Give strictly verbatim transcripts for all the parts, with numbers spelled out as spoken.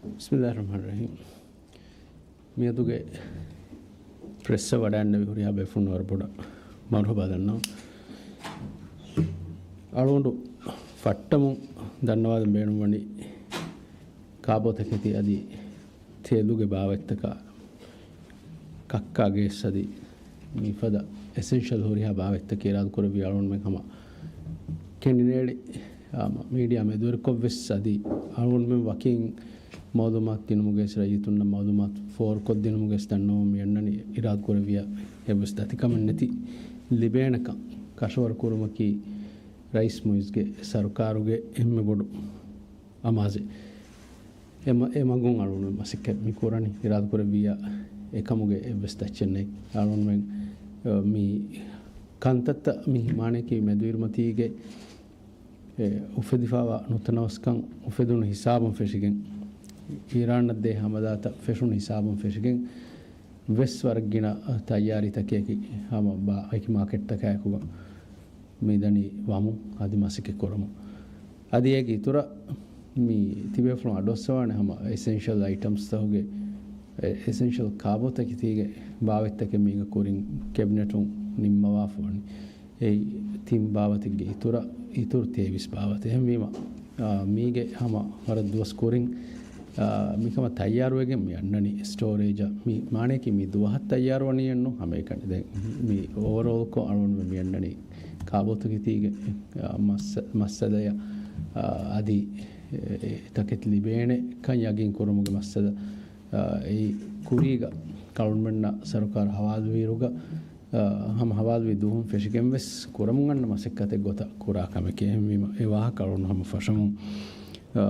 ބިސްމިއްލާހި ރަޙްމާނި ރަޙީމް. މިއަދުގެ ޕްރެސްއަށް ވަޑައިގެންނެވި ހުރިހާ ބޭފުޅުން ވަރަށް ބޮޑަށް މަރުޙަބާ ދަންނަވަން. އަޅުގަނޑު ފައްޓަމުން ދަންނަވާލަން ބޭނުންވަނީ ކާބޯތަކެތި އަދި ތޭލުގެ ބާވަތްތަކާ ކައްކާގެ އަދި މިފަދަ އެސެންޝަލް ހުރިހާ ބާވަތްތަކެއް އިރާދަކުރެއްވި އަޅުގަނޑުމެން ހަމަ ކެނޑިނޭޅި މީޑިއާ މެދުވެރިކޮށްވެސް އަދި އަޅުގަނޑުމެން ވަކިން މައުލޫމާތު ދިނުމުގެ ވެސް ރައްޔިތުންނަށް މައުލޫމާތު ފޯރުކޮށްދިނުމުގެ ވެސް ދަންނަވަމުން މި އަންނަނީ އިރާދަކުރެއްވިޔާ އެއްވެސް ދަތިކަމެއް ނެތި ލިބޭނެކަން ކަށަވަރު ކުރުމަކީ ރައީސް މުއިއްޒުގެ ސަރުކާރުގެ އެންމެ ބޮޑު އަމާޒެއް. އެ މަ-، އެ މަގުން އަޅުގަނޑު މަސައްކަތް މި ކުރަނީ އިރާދަކުރެއްވިއްޔާ އެކަމުގެ އެއްވެސް ތައްޗެއް ނެތް. އަޅުގަނޑުމެން، އަ، މި ކަންތައްތައް މި މާނަޔަކީ މެދުއިރުމަތީގެ އެ އުފެދިފައިވާ ނުތަނަވަސްކަން އުފެދުނު ހިސާބުން ފެށިގެން، އީރާނަށް ދޭ ހަމަލާތައް ފެށުނު ހިސާބުން ފެށިގެން ވެސް ވަރަށް ގިނަ ތައްޔާރީތަކެކި ހަމަ ބާ-، އެކި މާކެޓްތަކާއެކުގަ މިދަނީ ވަމުން އަދި މަސައްކަތް ކުރަމުން. އަދި އޭގެ އިތުރަށް މި ތިބޭފުޅުން އަޑުއައްސަވާނެ ހަމަ އެސެންޝަލް އައިޓަމްސްތަކުގެ، އެ-، އެސެންޝަލް ކާބޯތަކެތީގެ ބާވަތްތަކެއް މީގެ ކުރިން ކެބިނެޓުން ނިންމަވާފަ ވަނީ. އެއީ ތިން ބާވަތެއްގެ އިތުރަށް، އިތުރު ތޭވީސް ބާވަތެއް. އެހެންވީމަ، އާ، މީގެ ހަމަ ވަރަށް ދުވަސް ކުރިން، އާ، މިކަމަށް ތައްޔާރުވެގެން މި އަންނަނީ ސްޓޯރޭޖަށް. މި މާނަޔަކީ މި ދުވަހަށް ތައްޔާރުވަނީއެއްނު ހަމައެކަނި. ދެން މި އޯވަރޯލްކޮށް އަޅުގަނޑުމެން މި އަންނަނީ ކާބޯތަކެތީގެ، އާ، މައްސަ-، މައްސަލަޔަށް، އާ، އަދި އެ، އެ ތަކެތި ލިބޭނެ ކަން ޔަގީން ކުރުމުގެ މައްސަލަ، އާ، އެއީ ކުރީގަ އަޅުގަނޑުމެންނަށް ސަރުކާރު ހަވާލުވިއިރުގަ، އާ، ހަމަ ހަވާލުވި ދުވަހުން ފެށިގެން ވެސް ކުރަމުން އަންނަ މަސައްކަތެއް ގޮތަށް ކުރާ ކަމެކޭ. އެހެންވީމަ، އެ ވާހަކަ އަޅުގަނޑު ހަމަ ފަށަމުން، އާ،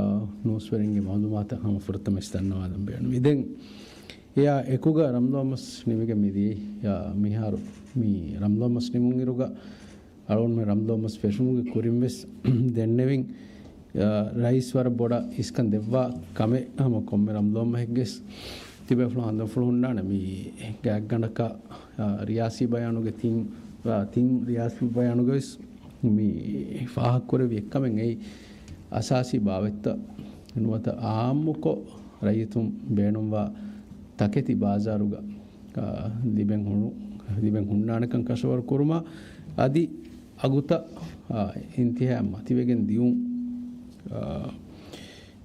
ނޫސްވެރިންގެ މައުލޫމާތަށް ހަމަ ފުރަތަމަ ވެސް ދަންނަވާލަން ބޭނުމީ. ދެން އެއާ އެކުގަ ރަމްޟާން މަސް ނިމިގެން މިދިޔައީ. އާ، މިހާރު މި ރަމްޟާން މަސް ނިމުންއިރުގަ އަޅުގަނޑުމެން ރަމްޟާން މަސް ފެށުމުގެ ކުރިން ވެސް ދެންނެވިން، އާ، ރައީސް ވަރަށް ބޮޑަށް އިސްކަން ދެއްވާ ކަމެއް ހަމަ ކޮންމެ ރަމްޟާން މަހެއްގެސް ތިބޭފުޅުން ހަނދާންފުޅު ހުންނާނެ. މި ގާތްގަނޑަކަށް، އާ، ރިޔާސީ ބަޔާނުގެ ތިން، އާ، ތިން ރިޔާސީ ބަޔާނުގަ ވެސް މި ފާހަގަކުރެއްވި އެއްކަމެއް އެއީ އަސާސީ ބާވަތްތައް ނުވަތަ އާއްމުކޮށް ރައްޔިތުން ބޭނުންވާ ތަކެތި ބާޒާރުގަ، އާ، ލިބެން ހުނު-، ލިބެން ހުންނާނެކަން ކަށަވަރު ކުރުމަށް އަދި އަގުތައް، އާ، އިންތިހާއަށް މަތިވެގެން ދިޔުން، އާ،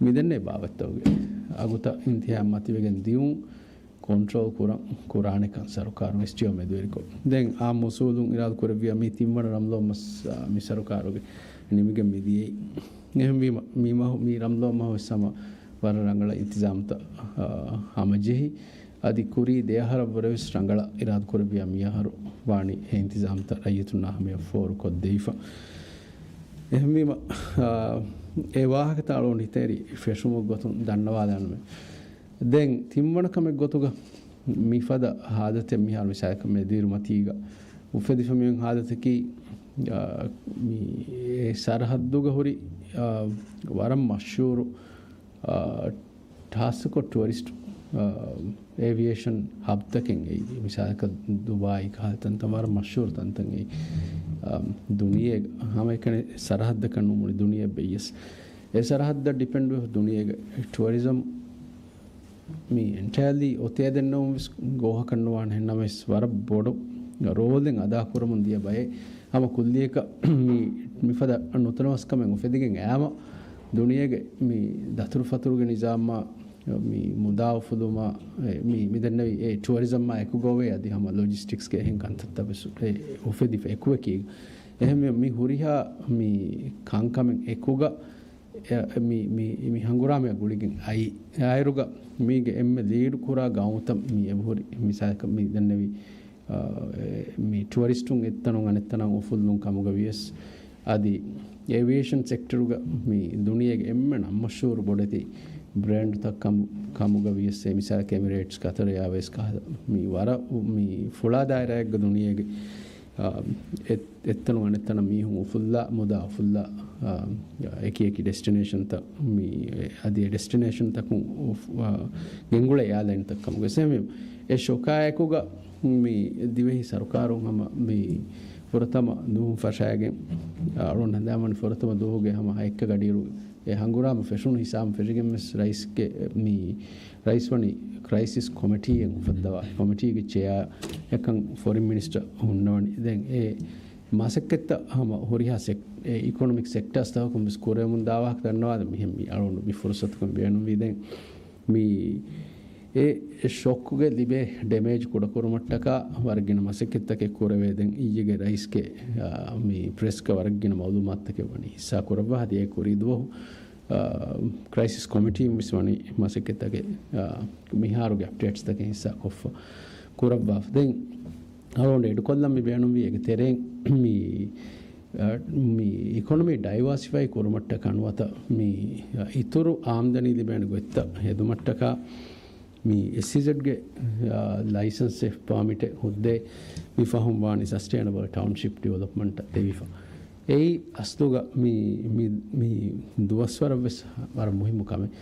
މިދެންނެވި ބާވަތްތަކުގެ އަގުތައް އިންތިހާއަށް މަތިވެގެން ދިޔުން ކޮންޓްރޯލް ކުރަން، ކުރާނެކަން ސަރުކާރު ވެސް ޖިޔޯ މެދުވެރިކޮށް. ދެން އާ އުސޫލުން އިރާދަކުރެއްވިޔާ މި ތިންވަނަ ރަމްޟާން މަސް، އާ، މި ސަރުކާރުގެ ނިމިގެން މިދިޔައީ. އެހެންވީމަ، މި މަހު، މި ރަމްޟާން މަހު ވެސް ހަމަ ވަރަށް ރަނގަޅަށް އިންތިޒާމްތައް، އާ، ހަމަޖެހި. އަދި ކުރީ ދެއަހަރަށްވުރެ ވެސް ރަނގަޅަށް އިރާދަކުރެއްވިޔާ މިއަހަރު ވާނީ އެ އިންތިޒާމްތައް ރައްޔިތުންނާ ހަމަޔަށް ފޯރުކޮށްދެވިފަ. އެހެންވީމަ، އާ، އެ ވާހަކަތައް އަޅުގަނޑު ހިތަށް އެރި ފެށުމުގެ ގޮތުން ދަންނަވާލާނަމޭ. ދެން ތިންވަނަ ކަމެއް ގޮތުގަ މިފަދަ ހާލަތެއް މިހާރު މިސާލަކަށް މެދުއިރުމަތީގަ އުފެދިފަ މިއޮތް ހާލަތަކީ، އާ، މި އެ ސަރަހައްދުގަ ހުރި، އާ، ވަރަށް މަޝްހޫރު، އާ، ޚާއްޞަކޮށް ޓުއަރިސްޓް، އާ، އޭވިއޭޝަން ހަބްތަކެއް އެއީ. މިސާލަކަށް ދުބާއި ކަހަލަ ތަންތަން ވަރަށް މަޝްހޫރު ތަންތަން އެއީ. އާ، ދުނިޔޭގަ ހަމައެކަނި ސަރަހައްދަކަށް ނުމުޅި ދުނިޔެ ބެއްޔަސް އެ ސަރަހައްދަށް ޑިޕެންޑްވެ ދުނިޔޭގެ ޓުއަރިޒަމް މި އެންޓަޔަލީ އޮތޭ ދެންނެވުން ވެސް ގޯހަކަށް ނުވާނެ. ހެންނަމަވެސް ވަރަށް ބޮޑު ރޯލެއް އަދާކުރަމުން ދިޔަ ބައެއް. ހަމަ ކުއްލިއަކަށް މި، މިފަދަ ނުތަނަވަސްކަމެއް އުފެދިގެން އައިމަ ދުނިޔޭގެ މި ދަތުރުފަތުރުގެ ނިޒާމާ، މި މުދާ އުފުލުމާ، އެ، މި، މި ދެންނެވި އެ ޓުއަރިޒަމްއާ އެކުގައި އަދި ހަމަ ލޮޖިސްޓިކްސްގެ އެހެން ކަންތައްތައް ވެސް އެ އުފެދިފަ އެކުއެކީ. އެހެންވެ މި ހުރިހާ މި ކަންކަމެއް އެކުގަ އެ، މި، މި، މި ހަނގުރާމަޔާ ގުޅިގެން އައި. އެއާއިރުގަ މީގެ އެންމެ ލީޑު ކުރާ ގައުމުތައް މި އެބަހުރި. މިސާލަކަށް މި ދެންނެވި، އާ، އެ، މި ޓުއަރިސްޓުން އެއްތަނުން އަނެއްތަނަށް އުފުއްލުން ކަމުގަ ވިޔަސް، އަދި އޭވިއޭޝަން ސެކްޓަރުގަ މި ދުނިޔޭގެ އެންމެ ނަންމަޝްހޫރު ބޮޑެތި ބްރޭންޑްތައް ކަމު، ކަމުގަ ވިޔަސް، އެ މިސާލަކަށް އެމިރޭޓްސް، ޤަތަރު އެއާވޭސް ކަހަލަ މި ވަރަށް މި ފުޅާ ދާއިރާއެއްގަ ދުނިޔޭގެ، އާ، އެ އެއްތަނުން އަނެއްތަނަށް މީހުން އުފުއްލާ، މުދާ އުފުއްލާ، އާ، އެކި އެކި ޑެސްޓިނޭޝަންތައް މި، އަދި އެ ޑެސްޓިނޭޝަންތަކުން އުފް-، އާ، ގެންގުޅޭ އެއާލައިންތައް ކަމުގަ ސެމި އެ ޝޮކާއެކުގަ މި ދިވެހި ސަރުކާރުން ހަމަ މި ފުރަތަމަ ދުވަހު ފަށާގެން، އަޅުން ހަނދާންވަނީ ފުރަތަމަ ދުވަހުގެ ހަމަ ހައެއްކަ ގަޑިއިރު އެ ހަނގުރާމަ ފެށުނު ހިސާބުން ފެށިގެން ވެސް ރައީސްގެ މި ރައީސް ވަނީ ކްރައިސިސް ކޮމިޓީއެއް އުފައްދަވާ، ކޮމިޓީގެ ޗެއާއަކަށް ފޮރިން މިނިސްޓަރ ހުންނަވަނީ. ދެން އެ މަސައްކަތްތައް ހަމަ ހުރިހާ ސެކް-، އެ އިކޮނޮމިކް ސެކްޓާސްތަކަކުން ވެސް ކުރެވެމުން ދާ ވާހަކަ ދަންނަވާދެ މިހެން މި އަޅުގަނޑު މި ފުރުސަތުކުން ބޭނުންވީ. ދެން މި އެ ޝޮކްގެ ލިބޭ ޑެމޭޖް ކުޑަކުރުމަށްޓަކާ ވަރަށް ގިނަ މަސައްކަތްތަކެއް ކުރެވޭ. ދެން އިއްޔެގެ ރައީސްގެ، އާ، މި ޕްރެސްގަ ވަރަށް ގިނަ މައުލޫމާތުތަކެއް ވަނީ ހިއްސާ ކުރައްވާ. އަދި އެ ކުރީ ދުވަހު، އާ، ކްރައިސިސް ކޮމިޓީން ވެސް ވަނީ މަސައްކަތްތަކެއް، އާ، މިހާރުގެ އަޕްޑޭޓްސްތަކެއް ހިއްސާ ކޮށްފަ ކުރައްވާފަ. ދެން އަޅުގަނޑު އެޑުކޮށްލަން މި ބޭނުންވީ އޭގެ ތެރެއިން މި، އަ، މި އިކޮނޮމީ ޑައިވާސިފައި ކުރުމަށްޓަކާ ނުވަތަ މި އިތުރު އާމްދަނީ ލިބޭނެ ގޮތްތައް ހެދުމަށްޓަކާ މި އެސްއީޒެޑްގެ، އަ، ލައިސަންސެއް ޕާމިޓެއް ހުއްދައެއް މި ފަހުން ވާނީ ސަސްޓެއިނަބަލް ޓައުންޝިޕް ޑިވެލޮޕްމަންޓަށް ދެވިފަ. އެއީ އަސްލުގަ މި، މި، މި ދުވަސްވަރަށް ވެސް ވަރަށް މުހިއްމު ކަމެއް.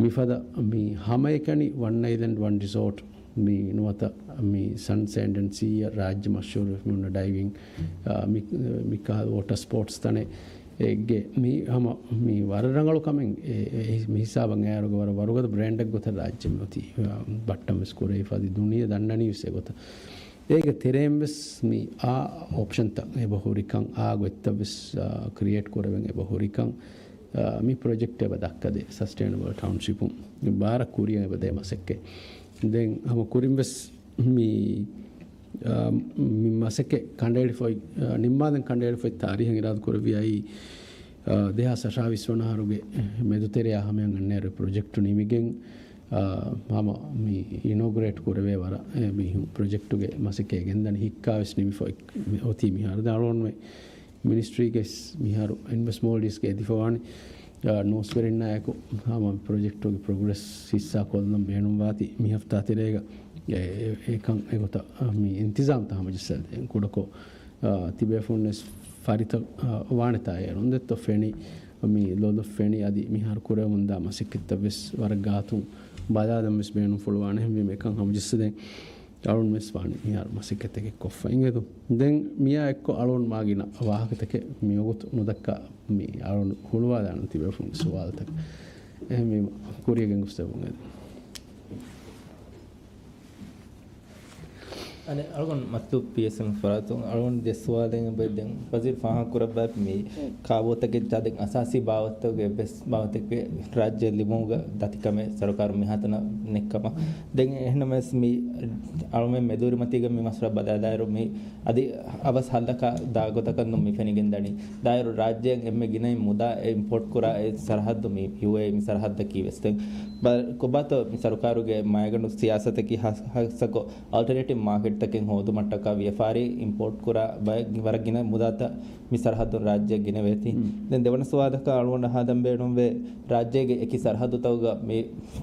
މިފަދަ މި ހަމައެކަނި ވަން އައިލެންޑް ވަން ރިސޯޓް މި ނުވަތަ މި ސަން ސޭންޑް އެންޑް ސީއަށް ރާއްޖެ މަޝްހޫރު މި އޮންނަ ޑައިވިން، އާ، މި، މި ކަހަލަ ވޯޓަ ސްޕޯޓްސް ތަނެއް އެއްގެ މި ހަމަ މި ވަރަށް ރަނގަޅު ކަމެއް އެ، އެ، މި ހިސާބަށް އައިރުގަ ވަރަށް ވަރުގަދަ ބްރޭންޑެއް ގޮތަށް ރާއްޖެ މި އޮތީ، އާ، ބައްޓަން ވެސް ކުރެވިފަ އަދި ދުނިޔެ ދަންނަނީ ވެސް އެގޮތަށް. އޭގެ ތެރެއިން ވެސް މި އާ އޮޕްޝަންތައް އެބަ ހުރިކަން، އާ ގޮތްތައް ވެސް، އާ، ކްރިއޭޓް ކުރެވެން އެބަ ހުރިކަން، އާ، މި ޕްރޮޖެކްޓް އެބަ ދައްކަދޭ ސަސްޓެއިނަބަލް ޓައުންޝިޕުން ބާރަށް ކުރިއަށް އެބަ ދޭ މަސައްކަތް. ދެން ހަމަ ކުރިން ވެސް މި، އާ، މި މަސައްކަތް ކަނޑައެޅިފައި، އާ، ނިންމާލަން ކަނޑައެޅިފައި ތާރީހަށް އިރާދަ ކުރެއްވި އައީ، އާ، ދެހާސް އަށާވީސް ވަނަ އަހަރުގެ މެދުތެރެއާ ހަމަޔަށް އަންނައިރު ޕްރޮޖެކްޓު ނިމިގެން، އާ، ހަމަ މި އިނޯގުރޭޓް ކުރެވޭ ވަރަށް، އެ، މި ޕްރޮޖެކްޓުގެ މަސައްކަތް ގެންދަނީ ހިއްކާ ވެސް ނިމިފަ އޮތީ މިހާރު. ދެން އަޅުގަނޑުމެ މިނިސްޓްރީގެ މިހާރު އިންވެސްޓް މޯލްޑިވްސްގެ އެދިފަވާނެ، އާ، ނޫސްވެރިންނާއެކު ހަމަ ޕްރޮޖެކްޓުގެ ޕްރޮގްރެސް ހިއްސާ ކޮށްލަން ބޭނުންވާތީ މި ހަފްތާ ތެރޭގަ އެ، އެ، އެކަން އެގޮތަށް، އާ، މި އިންތިޒާމްތައް ހަމަޖައްސަދޭން. ކުޑަކޮށް، އާ، ތިބޭފުޅުންވެސް ފަރިތަ، އާ، ވާނެތާ އޭރުން ދެއްތޯ ފެނި، މި ލޮލު ފެނި އަދި މިހާރު ކުރެވެމުންދާ މަސައްކަތްތައްވެސް ވަރަށް ގާތުން ބަލާލަންވެސް ބޭނުންފުޅުވާނެ. އެހެންވީމަ އެކަން ހަމަޖައްސަދޭން. އަޅުން ވެސް ވާނެ މިހާރު މަސައްކަތްތަކެއް ކޮށްފަ އިނގޭތޯ. ދެން މިއާ އެއްކޮށް އަޅުން މާގިނަ ވާހަކަތަކެއް މިވަގުތު ނުދައްކާ މި އަޅުން ހުޅުވާލާނަން ތިބޭފުޅުންގެ ސުވާލުތަކަށް. އެހެންވީމަ ކުރިޔަށް ގެންގޮސްދެއްވުން އެދެން. އަނެއް އަޅުގަނޑު މަތްލޫބް ޕީއެސްއެމް ފަރާތުން އަޅުގަނޑު ދެ ސުވާލެއް އެބައި ދެން ވަޒީރު ފާހަގަ ކުރައްވާފި މި ކާބޯތަކެއް ދެން އަސާސީ ބާވަތުގެ އެއްވެސް ބާވަތެއްގެ ރާއްޖެ ލިބުމުގަ ދަތިކަމެއް ސަރުކާރު މިހާތަނަށް ނެއްކަމަށް. ދެން އެހެންނަމަވެސް މި އަޅުމެން މެދުވެރިމަތީގަ މި މަސައްކަތް ބަލާލާއިރު މި އަދި އަވަސް ހައްލަކާ ދާ ގޮތަކަށް ނޫން މި ފެނިގެން ދަނީ. ދާއިރު ރާއްޖޭން އެންމެ ގިނައިން މުދާ އެ އިމްޕޯޓް ކުރާ އެ ސަރަހައްދު މި ޔޫއޭއީ މި ސަރަހައްދަކީ ވެސް. ދެން ބަ-، ކޮބާތޯ މި ސަރުކާރުގެ މައިގަނޑު ސިޔާސަތަކީ ހަ-، ހައްސަކޮށް އަލްޓަރނޭޓިވް މާކެޓްތަކެއް ހޯދުމަށްޓަކާ ވިޔަފާރި އިމްޕޯޓް ކުރާ ބައެއް ވަރަށް ގިނަ މުދާތައް މި ސަރަހައްދުން ރާއްޖެ ގިނަވޭތީ. މް. ދެން ދެވަނަ ސުވާލަކަށް އަޅުގަނޑަށް ހަދަން ބޭނުންވޭ، ރާއްޖޭގެ އެކި ސަރަހައްދުތަކުގަ މި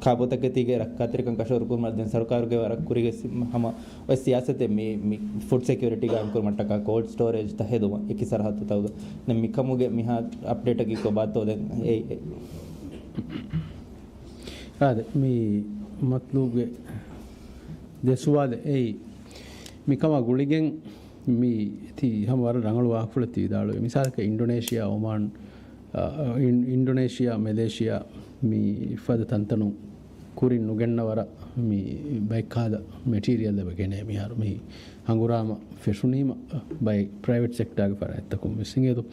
ކާބޯތަކެތީގެ ރައްކާތެރިކަން ކަށަވަރު ކުރުމަށް ދެން ސަރުކާރުގެ ވަރަށް ކުރީގެ ސި-، ހަމަ އޮތް ސިޔާސަތެއް މި، މި ފުޑް ސެކިއުރިޓީ ގާއިމް ކުރުމަށްޓަކާ ކޯލްޑް ސްޓޯރޭޖްތައް ހެދުމަށް އެކި ސަރަހައްދުތަކުގަ. ދެން މިކަމުގެ މިހާ އަޕްޑޭޓަކީ ކޮބާތޯ ދެން އެ، އެ. އާދެ، މި މަތްލޫބްގެ ދެ ސުވާލެއް އެއީ، މިކަމާ ގުޅިގެން މި ތި ހަމަ ވަރަށް ރަނގަޅު ވާހަކަފުޅެއް ތި ވިދާޅުވީ. މިސާލަކަށް އިންޑޮނޭޝިއާ، އޮމާން، އަ، އިން-، އިންޑޮނޭޝިއާ، މެލޭޝިއާ މި ފަދަ ތަންތަނުން ކުރިން ނުގެންނަވަރަށް މި ބައެއް ކަހަލަ މެޓީރިއަލް އެބަ ގެނޭ މިހާރު މި ހަނގުރާމަ ފެށުނީމަ ބައެއް ޕްރައިވެޓް ސެކްޓާގެ ފަރާތްތަކުން ވެސް އިނގޭތޯ.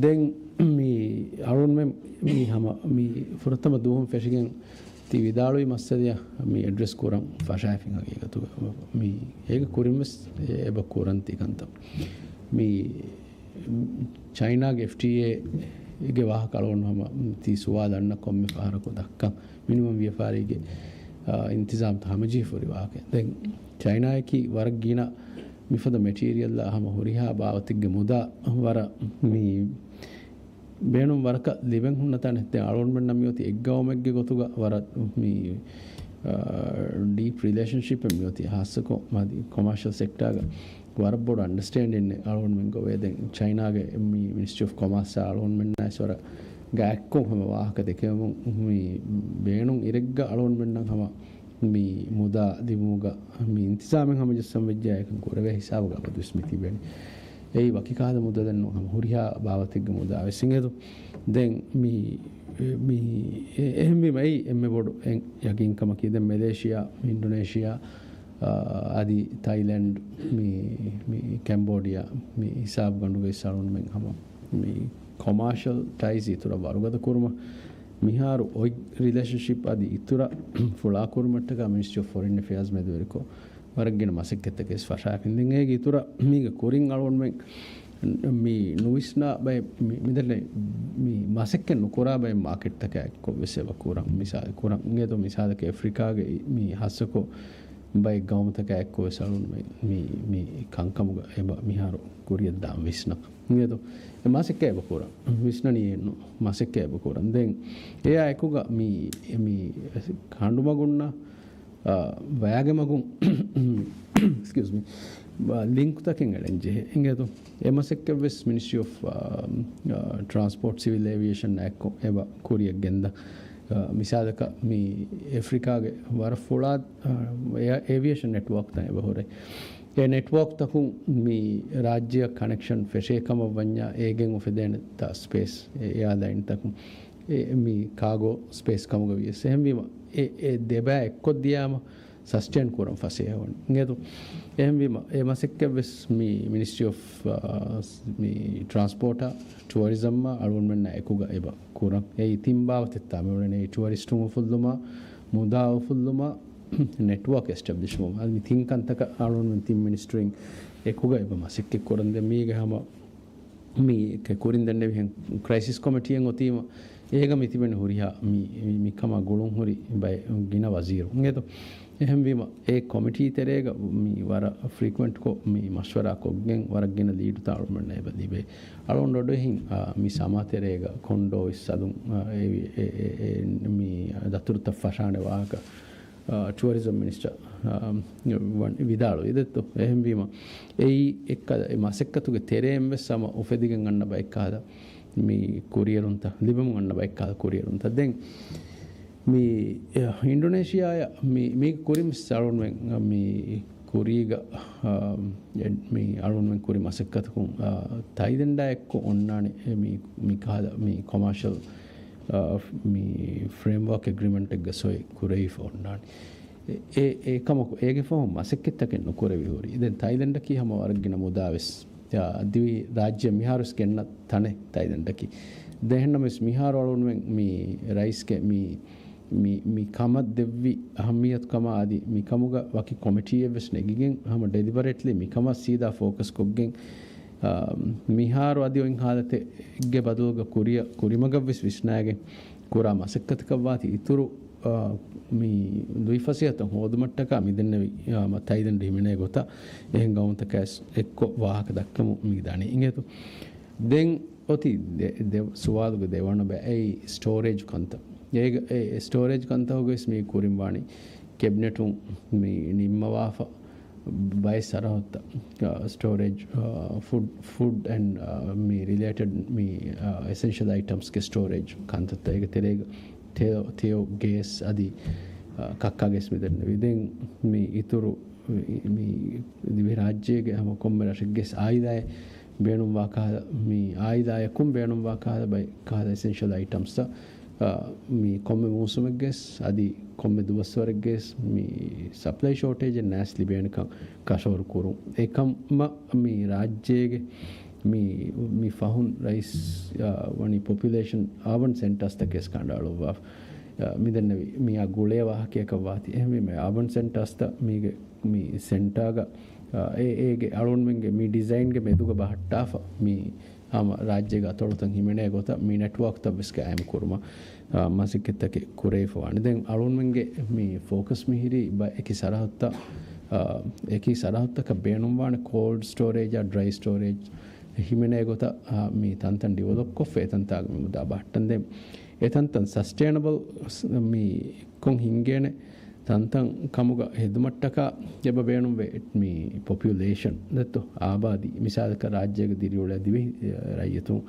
ދެން މި އަޅުންމެ މި ހަމަ މި ފުރަތަމަ ދުވަހުން ފެށިގެން ތި ވިދާޅުވި މައްސަލަޔަށް މި އެޑްރެސް ކުރަން ފަށާފިން ހަގީގަތުގަ މި އޭގެ ކުރިން ވެސް އެބަ ކުރަން ތި ކަންތައް. މި ޗައިނާގެ އެފްޓީއޭގެ ވާހަކަ އަޅުގަނޑު ހަމަ ތި ސުވާލު އަންނަ ކޮންމެ ފަހަރަކު ދައްކަން މިނިމަމް ވިޔަފާރީގެ، އާ، އިންތިޒާމްތައް ހަމަޖެހިފަ ހުރި ވާހަކަ. ދެން ޗައިނާއަކީ ވަރަށް ގިނަ މިފަދަ މެޓީރިއަލްއާ ހަމަ ހުރިހާ ބާވަތެއްގެ މުދާ ވަރަށް މި ބޭނުން ވަރަކަށް ލިބެން ހުންނަ ތަނެއް. ދެން އަޅުގަނޑުމެންނަށް މިއޮތީ އެއްގައުމެއްގެ ގޮތުގަ ވަރަށް މި، އާ، ޑީޕް ރިލޭޝަންޝިޕެއް މިއޮތީ. ހާއްސަކޮށް މަދި ކޮމާޝަލް ސެކްޓާގަ ވަރަށް ބޮޑު އަންޑަސްޓޭންޑިން އަޅުގަނޑުމެން ގޮވޭ. ދެން ޗައިނާގެ މި މިނިސްޓްރީ އޮފް ކޮމާސްއާ އަޅުގަނޑުމެންނާ އިސް ވަރަށް ގާތްކޮށް ހަމަ ވާހަކަ ދެކެވެމުން މި ބޭނުން އިރެއްގަ އަޅުގަނޑުމެންނަށް ހަމަ މި މުދާ ލިބުމުގަ މި އިންތިޒާމެއް ހަމަޖައްސަން ވެއްޖެ އެކަން ކުރެވޭ ހިސާބުގަ އަބަދުވެސް މި ތިބެނީ. އެއީ ވަކި ކަހަލަ މުދަލެއް ނޫން، ހަމަ ހުރިހާ ބާވަތެއްގެ މުދާވެސް އިނގޭތޯ. ދެން މި، މި، އެ-، އެހެންވީމަ އެއީ އެންމެ ބޮޑު އެ-، ޔަގީންކަމަކީ. ދެން މެލޭޝިޔާ، އިންޑޮނޭޝިޔާ، އާ، އަދި ތައިލެންޑް، މި، މި ކެމްބޯޑިޔާ، މި ހިސާބުގަނޑުގައި އަޅުގަނޑުމެން ހަމަ މި ކޮމާޝަލް ޓައިޒް އިތުރަށް ވަރުގަދަ ކުރުމަށް، މިހާރު އޮތް ރިލޭޝަންޝިޕް އަދި އިތުރަށް ފުޅާކުރުމަށްޓަކާ މިނިސްޓްރީ އޮފް ފޮރިން އެފެއާޒް މެދުވެރިކޮށް، ވަރަށް ގިނަ މަސައްކަތްތަކެއް ފަށާފިން. ދެން އޭގެ އިތުރަށް މީގެ ކުރިން އަޅުގަނޑުމެން މި ނުވިސްނާ ބައެއް، މި، މިދެންނެ މި މަސައްކަތް ނުކުރާ ބައެއް މާކެޓްތަކާ އެއްކޮށް ވެސް އެބަ ކުރަން. މިސާލެއް ކުރަން އިނގޭތޯ، މިސާލަކަށް އެފްރިކާގެ މި ހައްސަކޮށް ބައެއް ގައުމުތަކާ އެއްކޮށް ވެސް އަޅުން މި، މި، މި ކަންކަމުގަ އެބަ މިހާރު ކުރިއަށް ދާން ވިސްނަން. އިނގޭތޯ؟ އެ މަސައްކަތް އެބަ ކުރަން. ވިސްނަނީ އެއްނު. މަސައްކަތް އެބަ ކުރަން. ދެން އެއާ އެކުގަ މި، މި ކަނޑުމަގުންނަށް އާ، ވައިގެ މަގުން، އެކްސްކިއުސް މީ، އާ، ލިންކުތަކެއް އެޅެން ޖެހޭ. އިނގޭތޯ؟ އެ މަސައްކަތް ވެސް މިނިސްޓްރީ އޮފް، އާ، އާ، ޓްރާންސްޕޯޓް ސިވިލް އޭވިއޭޝަން އެއްކޮށް އެބަ ކުރިއަށް ގެންދަން. އާ، މިސާލަކަށް މި އެފްރިކާގެ ވަރަށް ފުޅާ، އާ، އެ-، އޭވިއޭޝަން ނެޓްވޯކްތައް އެބަ ހުރޭ. އެ ނެޓްވޯކްތަކުން މި ރާއްޖެއަށް ކަނެކްޝަން ފެށޭ ކަމަށް ވަންޏާ، އޭގެން އުފެދޭނެ ތާ ސްޕޭސް އެ އެއާލައިންތަކުން އެ މި ކާގޯ ސްޕޭސް ކަމުގަ ވިޔަސް. އެހެންވީމަ، އެ، އެ ދެބައި އެއްކޮށް ދިޔާމަ، ސަސްޓެއިން ކުރަން ފަސޭހަވަން އިނގޭތޯ. އެހެންވީމަ، އެ މަސައްކަތް ވެސް މި މިނިސްޓްރީ އޮފް، އާ، މި ޓްރާންސްޕޯޓާ، ޓުއަރިޒަމްއާ އަޅުގަނޑުމެންނާ އެކުގަ އެބަ ކުރަން. އެއީ ތިން ބާވަތެއްތާ މި އުޅެނީ، ޓުއަރިސްޓުން އުފުއްލުމާ، މުދާ އުފުއްލުމާ، ނެޓްވޯކް އެސްޓެބްލިޝް ވުމަށް. އަދި މި ތިން ކަންތަކަށް އަޅުގަނޑުމެން ތިން މިނިސްޓްރީން އެކުގަ އެބަ މަސައްކަތް ކުރަން. ދެން މީގެ ހަމަ މީ ކެ-، ކުރިން ދެންނެވިހެން ކްރައިސިސް ކޮމިޓީއެއް އޮތީމަ، އޭގަ މި ތިބެން ހުރިހާ މި، މި، މިކަމާ ގުޅުން ހުރި ބައެއް ގިނަ ވަޒީރު އިނގޭތޯ. އެހެންވީމަ، އެ ކޮމިޓީ ތެރޭގަ މި ވަރަށް ފްރީކުއެންޓްކޮށް މި މަޝްވަރާ ކޮށްގެން، ވަރަށް ގިނަ ލީޑުތައް އަޅުގަނޑުމެންނަށް އެބަ ލިބޭ. އަޅުގަނޑު އަޑުއެހިން، އާ، މި ސަމާ ތެރޭގަ ކޮންޑޯ އިސް އަލުން، އާ، އެ، އެ، އެ، އެ، މި ދަތުރުތައް ފަށާނެ ވާހަކަ އާ، ޓުއަރިޒަމް މިނިސްޓަރ، އާ، ވަން-، ވިދާޅުވި ދެއްތޯ. އެހެންވީމަ، އެއީ އެއްކަލަ އެ މަސައްކަތުގެ ތެރެއިން ވެސް ހަމަ އުފެދިގެން އަންނަ ބައެއްކަހަލަ މި ކުރިއެރުންތައް، ލިބެމުން އަންނަ ބައެއްކަހަލަ ކުރިއެރުންތައް. ދެން މި، އެ، އިންޑޮނޭޝިޔާއަށް މި، މީގެ ކުރިން ވެސް އަޅުގަނޑުމެން މި ކުރީގަ، އާ، އެ، މި އަޅުގަނޑުމެން ކުރި މަސައްކަތަކުން، އާ، ތައިލެންޑާ އެއްކޮށް އޮންނާނެ، އެ، މި، މި ކަހަލަ މި ކޮމާޝަލް އާ، މި ފްރޭމްވާކް އެގްރިމެންޓެއްގަ ސޮއި ކުރެވިފަ އޮންނާނެ. އެ، އެ، އެކަމަކު އޭގެ ފަހުން މަސައްކަތްތަކެއް ނުކުރެވި ހުރި. ދެން ތައިލެންޑަކީ ހަމަ ވަރަށް ގިނަ މުދާވެސް، އާ، ދިވެހި ރާއްޖެ މިހާރުވެސް ގެންނަ ތަނެއް ތައިލެންޑަކީ. ދެން އެހެންނަމަވެސް މިހާރު އަޅުގަނޑުމެން މި ރައީސްގެ މި، މި، މި ކަމަށް ދެއްވި އަހައްމިއްޔަތު ކަމާ އަދި މި ކަމުގަ ވަކި ކޮމިޓީއެއް ވެސް ނެގިގެން ހަމަ ޑެލިބަރޭޓްލީ މި ކަމަށް ސީދާ ފޯކަސް ކޮށްގެން އާ، މިހާރު އަދި އޮތް ހާލަތެއްގެ ބަދަލުގަ ކުރިއަށް، ކުރިމަގަށް ވެސް ވިސްނާގެން ކުރާ މަސައްކަތަކަށް ވާތީ އިތުރު، އާ، މި ލުއިފަސޭހަތައް ހޯދުމަށްޓަކާ މިދެންނެވި، އާ، މަ-، ތައިލެންޑް ހިމެނޭ ގޮތަށް އެހެން ގައުމުތަކާ އެސް-، އެއްކޮށް ވާހަކަ ދައްކަމުން މި ދާނީ އިނގޭތޯ. ދެން އޮތީ ދެ-، ދެ-، ސުވާލުގެ ދެވަނަ ބައި ސްޓޯރޭޖް ކަންތައް. އޭގަ-، އެ ސްޓޯރޭޖް ކަންތަކުގައި ވެސް މި ކުރިން ވާނީ ކެބިނެޓުން މި ނިންމަވާފަ ބައެއް ސަރަހައްދަށް، އާ، ސްޓޯރޭޖް، އާ، ފުޑް، ފުޑް އެންޑް، އާ، މި ރިލޭޓެޑް މި، އާ، އެސެންޝަލް އައިޓަމްސްގެ ސްޓޯރޭޖް ކަންތައްތައް. އޭގެ ތެރޭގަ ތެޔޮ، ތެޔޮ، ގޭސް އަދި، އާ، ކައްކާ ގޭސް މިދެންނެވި. ދެން މި އިތުރު މި، މި ދިވެހި ރާއްޖޭގެ ހަމަ ކޮންމެ ރަށެއްގެ އާއިލާއެއް ބޭނުންވާ ކަހަލަ، މި އާއިލާއަކުން ބޭނުންވާ ކަހަލަ ބައެއް ކަހަލަ އެސެންޝަލް އައިޓަމްސްތައް، އާ، މި ކޮންމެ މޫސުމެއްގެސް އަދި ކޮންމެ ދުވަސްވަރެއްގެސް މި ސަޕްލައި ޝޯޓޭޖެއް ނާސް ލިބޭނެކަން ކަށަވަރު ކުރުން. އެކަމަށް މި ރާއްޖޭގެ މި، މި ފަހުން ރައީސް، އާ، ވަނީ ޕޮޕިއުލޭޝަން އާބަން ސެންޓާސްތަކެސް ކަނޑައަޅުއްވާ، އާ، މިދެންނެވި މިއާ ގުޅޭ ވާހަކަޔަކަށް ވާތީ. އެހެންވީމަ އާބަން ސެންޓާސްތައް މީގެ މި ސެންޓާގަ، އާ، އެ، އޭގެ އަޅުންމެންގެ މި ޑިޒައިންގެ މެދުގަ ބަހައްޓާފަ މި ހަމަ ރާއްޖޭގެ އަތޮޅުތައް ހިމެނޭ ގޮތަށް މި ނެޓްވޯކްތައް ވެސް ގާއިމް ކުރުމަށް، އާ، މަސައްކަތްތަކެއް ކުރެވިފަވާނެ. ދެން އަޅުންމެންގެ މި ފޯކަސް މިހިރީ ބަ-، އެކި ސަރަހައްދަށް، އާ، އެކި ސަރަހައްދަކަށް ބޭނުންވާނެ ކޯލްޑް ސްޓޯރޭޖާ، ޑްރައި ސްޓޯރޭޖް ހިމެނޭ ގޮތަށް، އާ، މި ތަންތަން ޑިވެލޮޕް ކޮށްފަ އެތަންތާގަ މި މުދާ ބަހައްޓަން. ދެން އެތަންތަން ސަސްޓެއިނަބަލް ސް-، މި ކޮން ހިންގޭނެ ތަންތަން ކަމުގަ ހެދުމަށްޓަކާ އެބަ ބޭނުންވޭ މި ޕޮޕިއުލޭޝަން ދެއްތޯ، އާބާދީ. މިސާލަކަށް ރާއްޖޭގަ ދިރިއުޅޭ ދިވެހި ރައްޔިތުން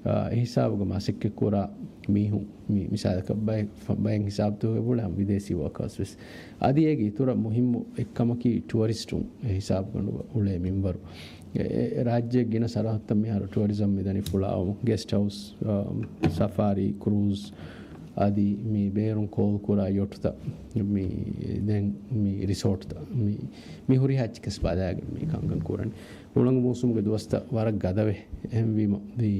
އާ، އެ ހިސާބުގަ މަސައްކަތްކުރާ މީހުން، މި-، މިސާލަކަށް ބައެއް ފަ-، ބައެއް ހިސާބުތަކުގަ އެބައުޅޭ ހަމަ ވިދޭސީ ވޯކާސް ވެސް. އަދި އޭގެ އިތުރަށް މުހިއްމު އެއްކަމަކީ ޓުއަރިސްޓުން އެ ހިސާބުގަނޑުގަ އުޅޭ މިންވަރު. އެ، އެ، ރާއްޖޭގެ ގިނަ ސަރަހައްދަށް މިހާރު ޓުއަރިޒަމް މިދަނީ ފުޅާވަމުން. ގެސްޓް ހައުސް، އާ، ސަފާރީ، ކްރޫޒް، އަދި މި ބޭރުން ކޯލް ކުރާ ޔޮޓުތައް، މި ދެން މި ރިސޯޓްތައް، މި، މި ހުރިހާ އެއްޗެއް ވެސް ބަލާގެން މި ކަންކަން ކުރަނީ. ހުޅަނގު މޫސުމުގެ ދުވަސްތައް ވަރަށް ގަދަވޭ. އެހެންވީމަ، މި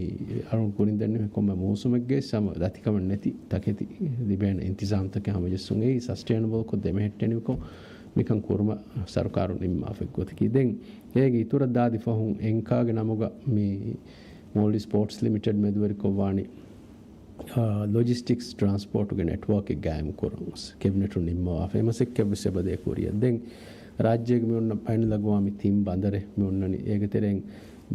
އަޅުން ކުރިން ދެންނެވި ކޮންމެ މޫސުމެއްގެ ހަމަ ދަތިކަމެއް ނެތި ތަކެތި ލިބޭނެ އިންތިޒާމްތަކެއް ހަމަޖެއްސުން އެއީ ސަސްޓެއިނަބަލްކޮށް ދެމެހެއްޓެނިވިކޮށް މިކަން ކުރުމަށް ސަރުކާރުން ނިންމާފަ ގޮތަކީ. ދެން އޭގެ އިތުރަށް ދާދި ފަހުން އެންކާގެ ނަމުގަ މި މޯލްޑިވްސް ޕޯޓްސް ލިމިޓެޑް މެދުވެރިކޮށްވާނީ އާ، ލޮޖިސްޓިކްސް ޓްރާންސްޕޯޓުގެ ނެޓްވޯކެއް ގާއިމް ކުރަން ކެބިނެޓުން ނިންމަވާފަ. އެ މަސައްކަތް ވެސް އެބަދޭ ކުރިއަށް. ދެން ރާއްޖޭގެ މި އޮންނަ ބައިނަލްއަގުވާމީ ތިން ބަނދަރެއް މި އޮންނަނީ. އޭގެ ތެރެއިން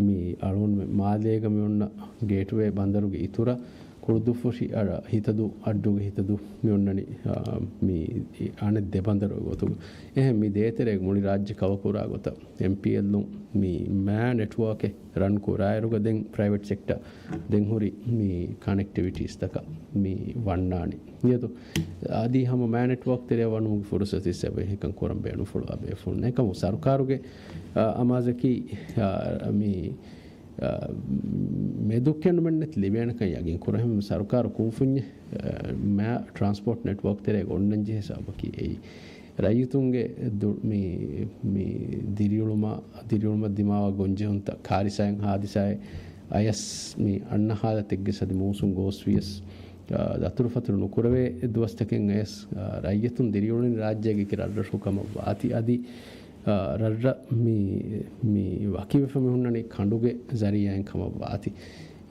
މި އަޅުގަނޑުމެން މާލޭގަ މި އޮންނަ ގޭޓްވޭ ބަނދަރުގެ އިތުރަށް ކުޅުދުއްފުށި އަޑަށް ހިތަދޫ، އައްޑޫގެ ހިތަދޫ މި އޮންނަނީ، އާ، މި އަނެއް ދެ ބަނދަރު ގޮތުގަ. އެހެން މި ދޭތެރޭގަ މުޅި ރާއްޖެ ކަވަރ ކުރާ ގޮތަށް އެމްޕީއެލުން މި މާ ނެޓްވޯކެއް ރަން ކުރާއިރުގަ ދެން ޕްރައިވެޓް ސެކްޓަ ދެން ހުރި މި ކަނެކްޓިވިޓީސްތަކަށް މި ވަންނާނެ. އިނގޭތޯ؟ އަދި ހަމަ މާ ނެޓްވޯކް ތެރެއަށް ވަނުމުގެ ފުރުސަތު ވެސް އެބަ އެކަން ކުރަން ބޭނުންފުޅުވާ ބޭފުޅުން. އެކަމު ސަރުކާރުގެ، އާ، އަމާޒަކީ، އާ، މި، އާ، މެދު ކެނޑުމެއްނެތި ލިބޭނެކަން ޔަގީން ކުރަން. ހަމަ ސަރުކާރު ކުންފުންޏެއް، އާ، މާ ޓްރާންސްޕޯޓް ނެޓްވޯކް ތެރޭގަ އޮންނަން ޖެހޭ ސަބަބަކީ އެއީ. ރައްޔިތުންގެ ދު-، މި، މި ދިރިއުޅުމާ، ދިރިއުޅުމަށް ދިމާވާ ގޮންޖެހުންތައް، ކާރިސާއިން ހާދިސާއެއް އަޔަސް މި އަންނަ ހާލަތެއްގެ ސަދި މޫސުން ގޯސްވިޔަސް، އާ، ދަތުރުފަތުރު ނުކުރެވޭ ދުވަސްތަކެއް އަޔަސް، އާ، ރައްޔިތުން ދިރިއުޅެނީ ރާއްޖޭގެ އެކި ރަށްރަށު ކަމަށް ވާތީ. އަދި، އާ، ރަށްރަށް މި، މި ވަކިވެފަ މި ހުންނަނީ ކަނޑުގެ ޒަރީއާއިން ކަމަށް ވާތީ.